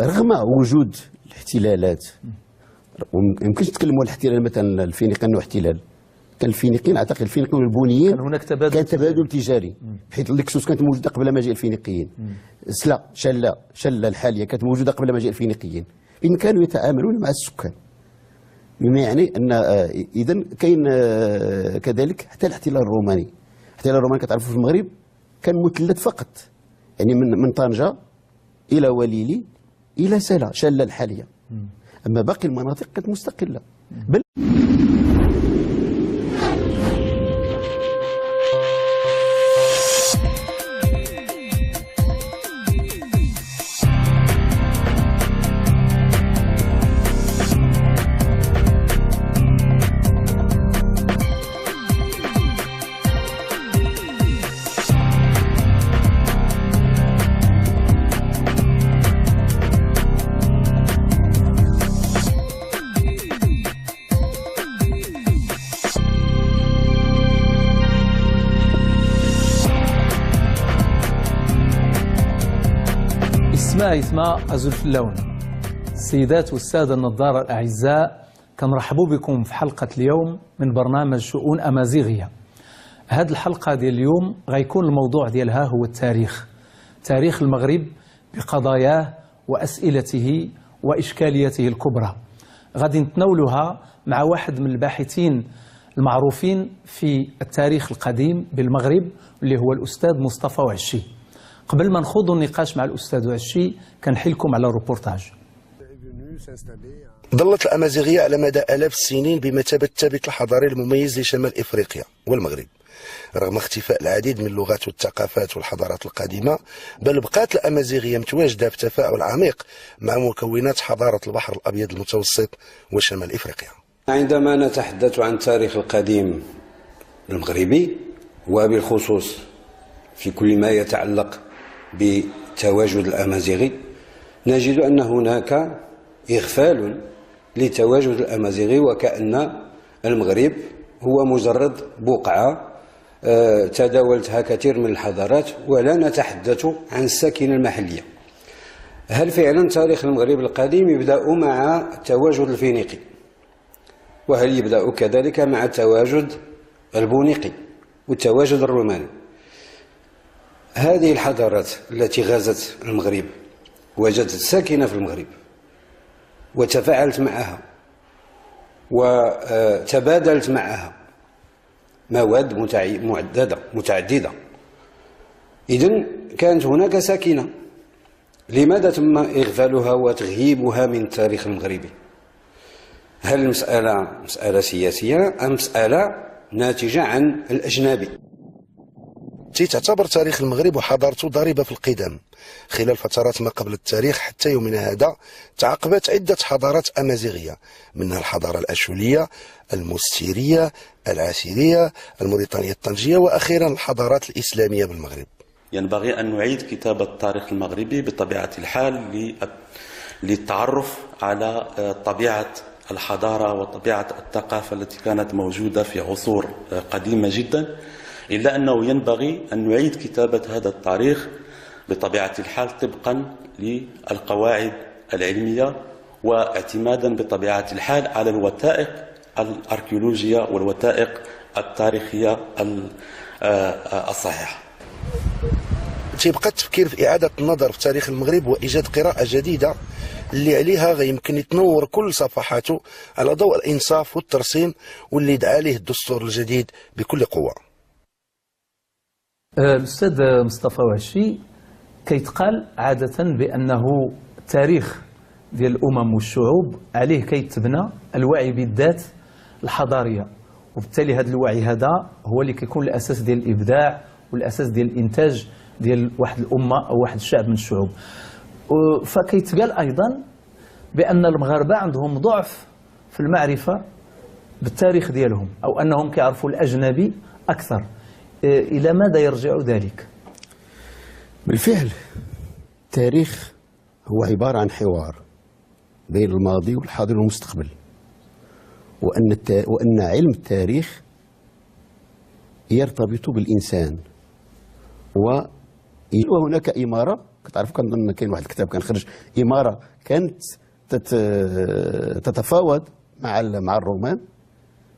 S5: رغم وجود الاحتلالات. وما يمكنش نتكلموا على الاحتلال مثلا الفينيقي انه احتلال، كان الفينيقيين اعتقد الفينيقيين والبونيين
S1: كان هناك تبادل،
S5: كان تبادل تجاري، بحيث اللكسوس كانت موجودة قبل مجيء الفينيقيين، سلا شله الحالية كانت موجودة قبل مجيء الفينيقيين، إن كانوا يتعاملون مع السكان، بما يعني ان اذا كاين كذلك حتى الاحتلال الروماني. الاحتلال الروماني كتعرفوا في المغرب كان مثلث فقط، يعني من طنجه الى وليلي الى سلا شله الحالية، اما باقي المناطق كانت مستقلة. بل
S1: اسماء أزول في اللون. السيدات والسادة النظارة الأعزاء، كنرحبوا بكم في حلقة اليوم من برنامج شؤون أمازيغية. هذه الحلقة ديال اليوم غيكون الموضوع ديالها هو التاريخ، تاريخ المغرب بقضاياه وأسئلته وإشكاليته الكبرى. غادي نتناولها مع واحد من الباحثين المعروفين في التاريخ القديم بالمغرب اللي هو الأستاذ مصطفى وعشي. قبل ما نخوض النقاش مع الأستاذ وعشي كنحيلكم على الروبورتاج.
S2: ظلت الأمازيغية على مدى آلاف السنين بمثابة الثابت الحضاري المميز لشمال إفريقيا والمغرب، رغم اختفاء العديد من اللغات والثقافات والحضارات القديمة، بل بقات الأمازيغية متواجدة في تفاعل عميق مع مكونات حضارة البحر الأبيض المتوسط وشمال إفريقيا.
S3: عندما نتحدث عن التاريخ القديم المغربي وبالخصوص في كل ما يتعلق بتواجد الأمازيغي، نجد أن هناك إغفال لتواجد الأمازيغي، وكأن المغرب هو مجرد بقعة تداولتها كثير من الحضارات، ولا نتحدث عن الساكنة المحلية. هل فعلا تاريخ المغرب القديم يبدأ مع التواجد الفينيقي؟ وهل يبدأ كذلك مع التواجد البونيقي والتواجد الروماني؟ هذه الحضارات التي غزت المغرب وجدت ساكنة في المغرب وتفاعلت معها وتبادلت معها مواد معددة متعددة، إذن كانت هناك ساكنة. لماذا تم إغفالها وتغييبها من التاريخ المغربي؟ هل المسألة مسألة سياسية أم مسألة ناتجة عن الأجنبي؟
S2: تعتبر تاريخ المغرب وحضارته ضريبة في القدم. خلال فترات ما قبل التاريخ حتى يومنا هذا تعاقبت عدة حضارات أمازيغية، منها الحضارة الأشولية، المستيرية، العسيرية، الموريتانية الطنجية، وأخيرا الحضارات الإسلامية بالمغرب.
S4: ينبغي أن نعيد كتابة التاريخ المغربي بطبيعة الحال للتعرف على طبيعة الحضارة وطبيعة الثقافة التي كانت موجودة في عصور قديمة جدا، إلا أنه ينبغي أن نعيد كتابة هذا التاريخ بطبيعة الحال طبقا للقواعد العلمية، واعتمادا بطبيعة الحال على الوثائق الأركيولوجية والوثائق التاريخية الصحيحة.
S2: تيبقى التفكير في إعادة النظر في تاريخ المغرب وإيجاد قراءة جديدة اللي عليها غيمكن يتنور كل صفحاته على ضوء الإنصاف والترسيم واللي دعا ليه الدستور الجديد بكل قوة.
S1: الأستاذ مصطفى وعشي، كيتقال عادة بأنه التاريخ ديال الأمم والشعوب عليه كيتبنى الوعي بالذات الحضارية، وبالتالي هذا الوعي هذا هو اللي كيكون الأساس ديال الإبداع والأساس ديال الإنتاج ديال واحد الأمة أو واحد الشعب من الشعوب. فكيتقال أيضا بأن المغاربة عندهم ضعف في المعرفة بالتاريخ ديالهم، أو أنهم كيعرفوا الأجنبي أكثر. إلى ماذا يرجع ذلك؟
S5: بالفعل التاريخ هو عبارة عن حوار بين الماضي والحاضر والمستقبل، وأن علم التاريخ يرتبط بالإنسان. وهناك إمارة، كتعرف كنظن كاين واحد الكتاب كان خرج، إمارة كانت تتفاوض مع الرومان،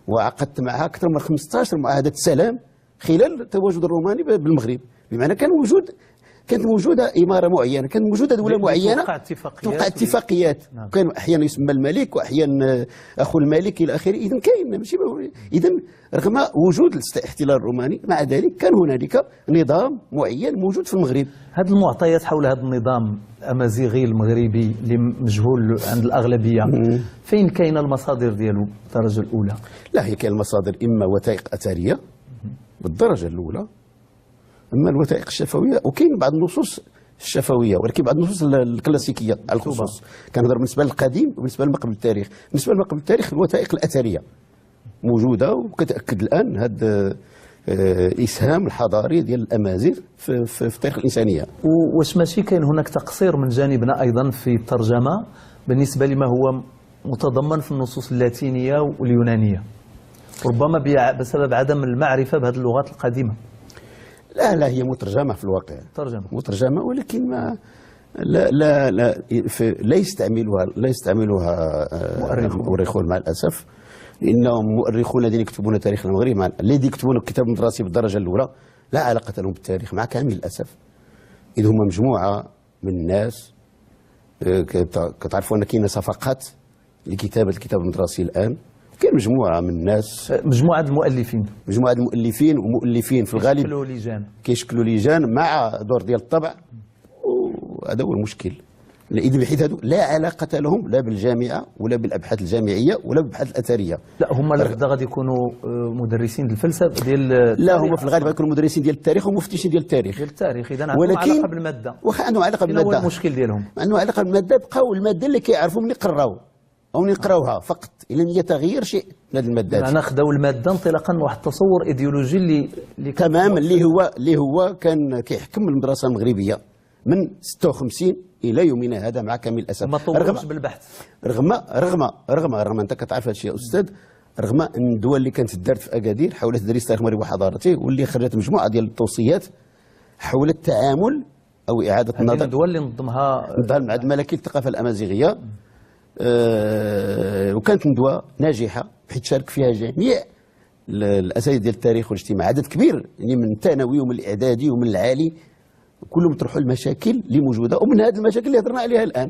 S5: وعقدت معها أكثر من 15 معاهدة سلام خلال التواجد الروماني بالمغرب. بمعنى كانت موجودة إمارة معينة، كانت موجودة دولة معينة توقع اتفاقيات. نعم. كان أحيانا يسمى الملك وأحيانا أخو الملك إلى آخره. إذن كاين ماشي، إذن رغم وجود الاحتلال الروماني مع ذلك كان هنالك نظام معين موجود في المغرب.
S1: هذه المعطيات حول هذا النظام الأمازيغي المغربي اللي مجهول عند الأغلبية، فين كاين المصادر ديالو بالدرجة الأولى؟
S5: لا، هي كاين المصادر إما وثائق أثرية بالدرجة الأولى، أما الوثائق الشفوية، وكاين بعض النصوص الشفوية، ولكن بعض النصوص الكلاسيكية على الخصوص. كنهضر بالنسبة للقديم وبالنسبة لما قبل التاريخ. بالنسبة لما قبل التاريخ الوثائق الأثرية موجودة، وكتأكد الآن هذا الإسهام الحضاري ديال الأمازيغ في تاريخ الإنسانية.
S1: واش ماشي كاين هناك تقصير من جانبنا أيضا في الترجمة بالنسبة لما هو متضمن في النصوص اللاتينية واليونانية، ربما بسبب عدم المعرفة بهذه اللغات القديمة؟
S5: لا لا، هي مترجمة في الواقع، مترجمة، ولكن ما لا لا لا لا يستعملها المؤرخون مع الأسف، لأنهم مؤرخون الذين يكتبون تاريخ المغرب، الذين يكتبون الكتاب المدرسي بالدرجة الأولى لا علاقة لهم بالتاريخ مع كامل الأسف. إذ هم مجموعة من الناس، كتعرفوا أن كاين صفقات لكتابة الكتاب المدرسي الآن، كاين مجموعة من الناس،
S1: مجموعة المؤلفين، ومؤلفين
S5: في الغالب كيشكلوا لجان مع دور ديال الطبع، وهذا هو المشكل. إذا بحيث هذو لا علاقة لهم لا بالجامعة ولا بالأبحاث الجامعية ولا بالأبحاث الأثرية.
S1: لا، هما لابد غادي يكونوا مدرسين الفلسفة ديال،
S5: لا هما في الغالب غيكونوا مدرسين ديال التاريخ ومفتشين ديال التاريخ.
S1: إذا عندهم علاقة بالمادة.
S5: واخا عندهم علاقة بالمادة،
S1: هو المشكل ديالهم
S5: عندهم علاقة بالمادة، بقاو المادة اللي كيعرفوا من يقراو أو يقراوها فقط، لم يتغير شيء من هذه المادات.
S1: معنى خداو المادة انطلاقا من واحد التصور ايديولوجي اللي
S5: تمام، اللي هو كان كيحكم المدرسة المغربية من 56 إلى يومنا هذا مع كامل الأسف.
S1: ما طورش بالبحث.
S5: رغم رغم رغم رغم أنت كتعرف هذا الشيء يا أستاذ، رغم أن الدول اللي كانت دارت في أكادير حول تدريس تاريخ المغرب وحضارته، واللي خرجت مجموعة ديال التوصيات حول التعامل أو إعادة النظر.
S1: الدول اللي نظمها
S5: المعهد الملكي للثقافة الأمازيغية، وكانت ندوة ناجحة بحيث شارك فيها جميع الأساتذة ديال التاريخ والاجتماع، عدد كبير يعني من الثانوي ومن الإعدادي ومن العالي، كلهم طرحوا المشاكل اللي موجودة، ومن هذه المشاكل اللي هضرنا عليها الآن.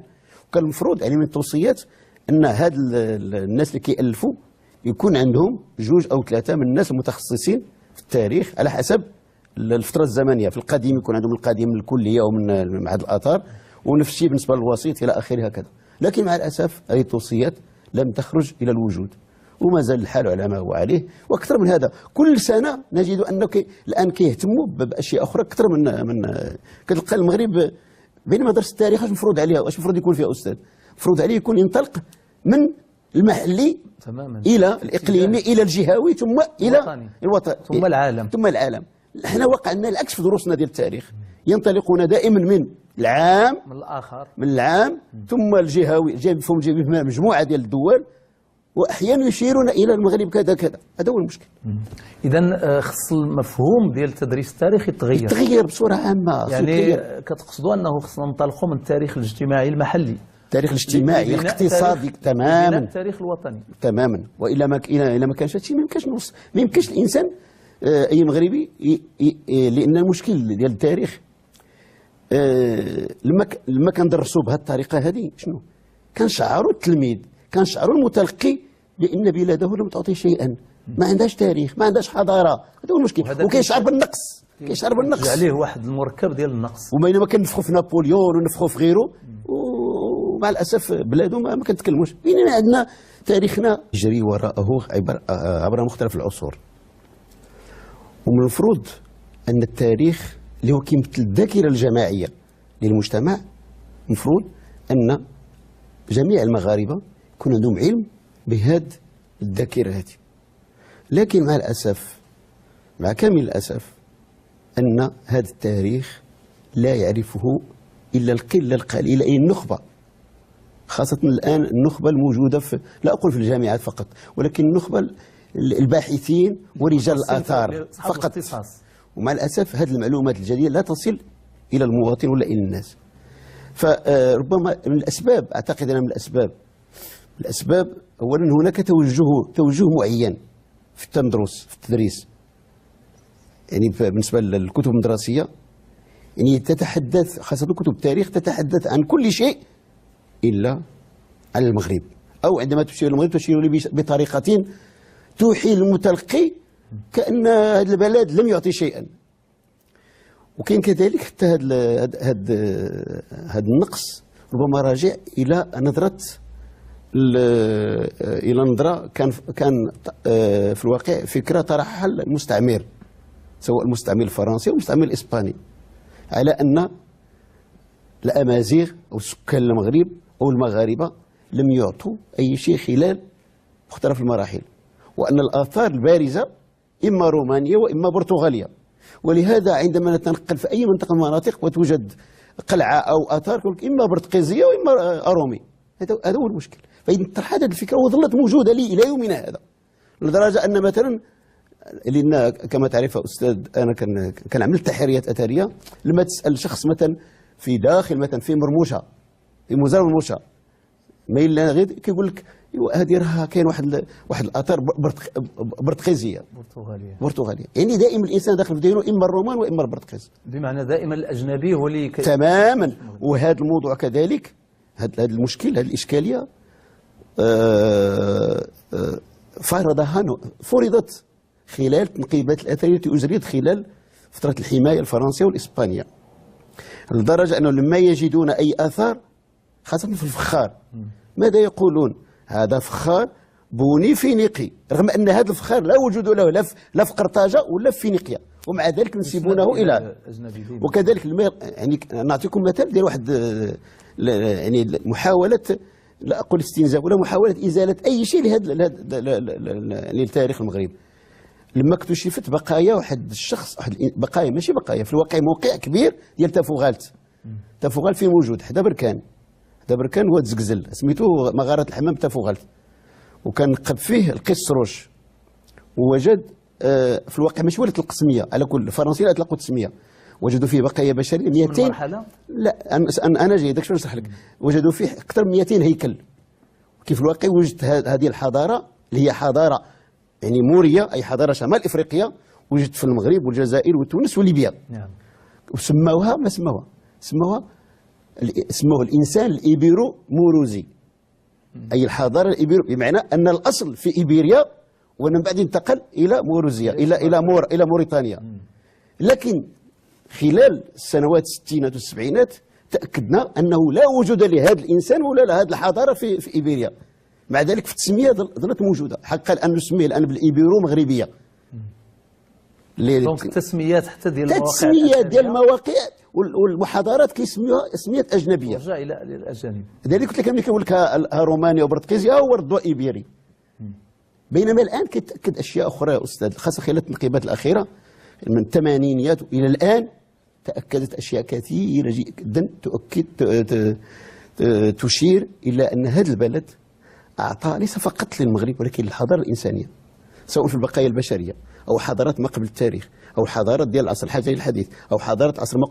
S5: وكان المفروض يعني من التوصيات أن هاد الناس اللي كيألفوا يكون عندهم جوج أو ثلاثة من الناس المتخصصين في التاريخ على حسب الفترة الزمنية. في القديم يكون عندهم القديم من الكلية ومن معهد الآثار، ونفس الشيء بالنسبة للوسيط إلى آخره هكذا. لكن مع الأسف هذه التوصيات لم تخرج إلى الوجود، وما زال الحال على ما هو عليه. وأكثر من هذا، كل سنة نجد أنه الآن كيهتموا بأشياء أخرى أكثر من كتلقى المغرب. بينما درس التاريخ اش مفروض عليه؟ واش المفروض يكون فيها أستاذ؟ المفروض عليه يكون ينطلق من المحلي تماما إلى الإقليمي إلى الجهوي ثم إلى الوطن
S1: ثم العالم
S5: ثم العالم. احنا وقع لنا العكس في دروسنا ديال التاريخ، ينطلقون دائما من العام،
S1: من الآخر،
S5: من العام ثم الجهوي، جايب مجموعة ديال الدول، واحيانا يشيرون الى المغرب كذا كذا. هذا هو المشكل.
S1: اذا خص المفهوم ديال تدريس التاريخ يتغير،
S5: يتغير بصورة عامة.
S1: يعني كتقصدوا انه خصنا ننطلقوا من التاريخ الاجتماعي المحلي،
S5: التاريخ الاجتماعي الاقتصادي تماما،
S1: التاريخ الوطني
S5: تماما. والا ما الى ما كانش هادشي ما يمكنش نوصل، ما يمكنش الانسان اي مغربي، لان المشكل ديال التاريخ لما كندرسوا بهذه الطريقة هذه شنو كنشعروا التلميذ، كنشعروا المتلقي بان بلاده لم تعطي شيئا، ما عندهاش تاريخ، ما عندهاش حضارة. هذا هو المشكل، وكيشعر بالنقص، كيشعر بالنقص،
S1: عليه واحد المركب ديال النقص.
S5: وبينما كنفخوا في نابليون ونفخوا في غيره، ومع الاسف بلاده ما كنتكلموش. بينما عندنا تاريخنا يجري وراءه عبر مختلف العصور. ومن المفروض ان التاريخ اللي هو كيمثل الذاكرة الجماعية للمجتمع، المفروض ان جميع المغاربة يكون عندهم علم بهذه الذاكرة هذه. لكن مع الاسف، مع كامل الاسف، ان هذا التاريخ لا يعرفه الا القلة القليلة، اي النخبة، خاصة الان النخبة الموجودة في، لا اقول في الجامعات فقط، ولكن النخبة الباحثين ورجال الاثار فقط. ومع الاسف هذه المعلومات الجديدة لا تصل الى المواطن ولا الى الناس. فربما من الاسباب، اعتقد انا من الاسباب اولا هناك توجه معين في التدرس، في التدريس. يعني بالنسبة للكتب المدرسية، يعني تتحدث، خاصة كتب التاريخ، تتحدث عن كل شيء الا عن المغرب، او عندما تشير المغرب تشير بطريقة توحي المتلقي كأن هذا البلد لم يعطي شيئا. وكاين كذلك حتى هذا النقص ربما راجع الى نظره، الى نظره كان في الواقع فكرة طرحها المستعمر، سواء المستعمر الفرنسي او المستعمر الاسباني، على ان الامازيغ او سكان المغرب او المغاربة لم يعطوا اي شيء خلال مختلف المراحل، وان الاثار البارزة اما رومانية واما برتغاليه. ولهذا عندما نتنقل في اي منطقة من المناطق وتوجد قلعه او اثار، اما برتقيزيه واما ارومي. هذا هو المشكل. فإذا طرح هذه الفكرة وظلت موجودة لي الى يومنا هذا، لدرجة ان مثلا، لان كما تعرف استاذ، انا كنعمل تحريات اثرية، لما تسال شخص مثلا في داخل، مثلا في مرموشه، في مزار مرموشه، ما الا غير كيقول لك هذه راه كاين واحد الاثار برتقيزيه برتغاليه. يعني دائما الانسان داخل في دينه اما الرومان واما البرتقيز،
S1: بمعنى دائما الاجنبي هو اللي
S5: تماما. وهذا الموضوع كذلك، هذا المشكل، هذه الاشكالية فرضت خلال التنقيبات الاثرية التي اجريت خلال فترة الحماية الفرنسية والاسبانيه، لدرجة انه لما يجدون اي اثار خاصة في الفخار، ماذا يقولون؟ هذا فخار بوني فينيقي، رغم ان هذا الفخار لا وجود له لا في قرطاجه ولا في فينيقيا، ومع ذلك ينسبونه الى. وكذلك يعني نعطيكم مثال ديال واحد، يعني محاولة، لا اقول استنزاف ولا محاولة ازالة اي شيء لهذا لتاريخ المغرب. لما اكتشفت بقايا واحد الشخص، واحد بقايا، ماشي بقايا، في الواقع موقع كبير ديال تافوغالت. تافوغالت فين موجود؟ حدا بركان، حدا بركان هو تزكزل، سميتو مغارة الحمام تافوغالت، وكان نقب فيه القس روش، ووجد في الواقع ماشي ولات القسميه، على كل الفرنسيين اطلقوا التسمية، وجدوا فيه بقايا بشرية 200. لا انا جاي داك شنو نشرح لك. وجدوا فيه اكثر من 200 هيكل. كيف الواقع وجدت هذه الحضارة اللي هي حضارة يعني موريه، اي حضارة شمال افريقيا، وجدت في المغرب والجزائر وتونس وليبيا. نعم. وسموها، ما سموها؟ سموه الانسان الايبيرو موروزي، اي الحضارة الايبيرو، بمعنى ان الاصل في ايبيريا ومن بعد انتقل الى موروزيا، الى موريتانيا. لكن خلال السنوات الستينات والسبعينات تاكدنا انه لا وجود لهذا الانسان ولا لهذه الحضارة في ايبيريا. مع ذلك في التسمية ظلت موجودة، حقا الان نسميه الان بالايبيرو مغربية.
S1: donc التسميات حتى ديال المواقع،
S5: التسميات ديال المواقع والمحاضرات كيسميوها اسميات اجنبية.
S1: رجع الى الاجانب.
S5: لذلك قلت لك ملي كنقول لك روماني وبرتقيزي هو ردوا ايبيري. بينما الان كيتاكد اشياء اخرى يا استاذ، خاصة خلال التنقيبات الاخيرة من الثمانينيات الى الان، تاكدت اشياء كثيرة جدا تؤكد تشير الى ان هذا البلد اعطى ليس فقط للمغرب ولكن للحضاره الانسانية، سواء في البقايا البشرية او حضارات ما قبل التاريخ او حضارات ديال العصر الحجري الحديث او حضارات عصر ما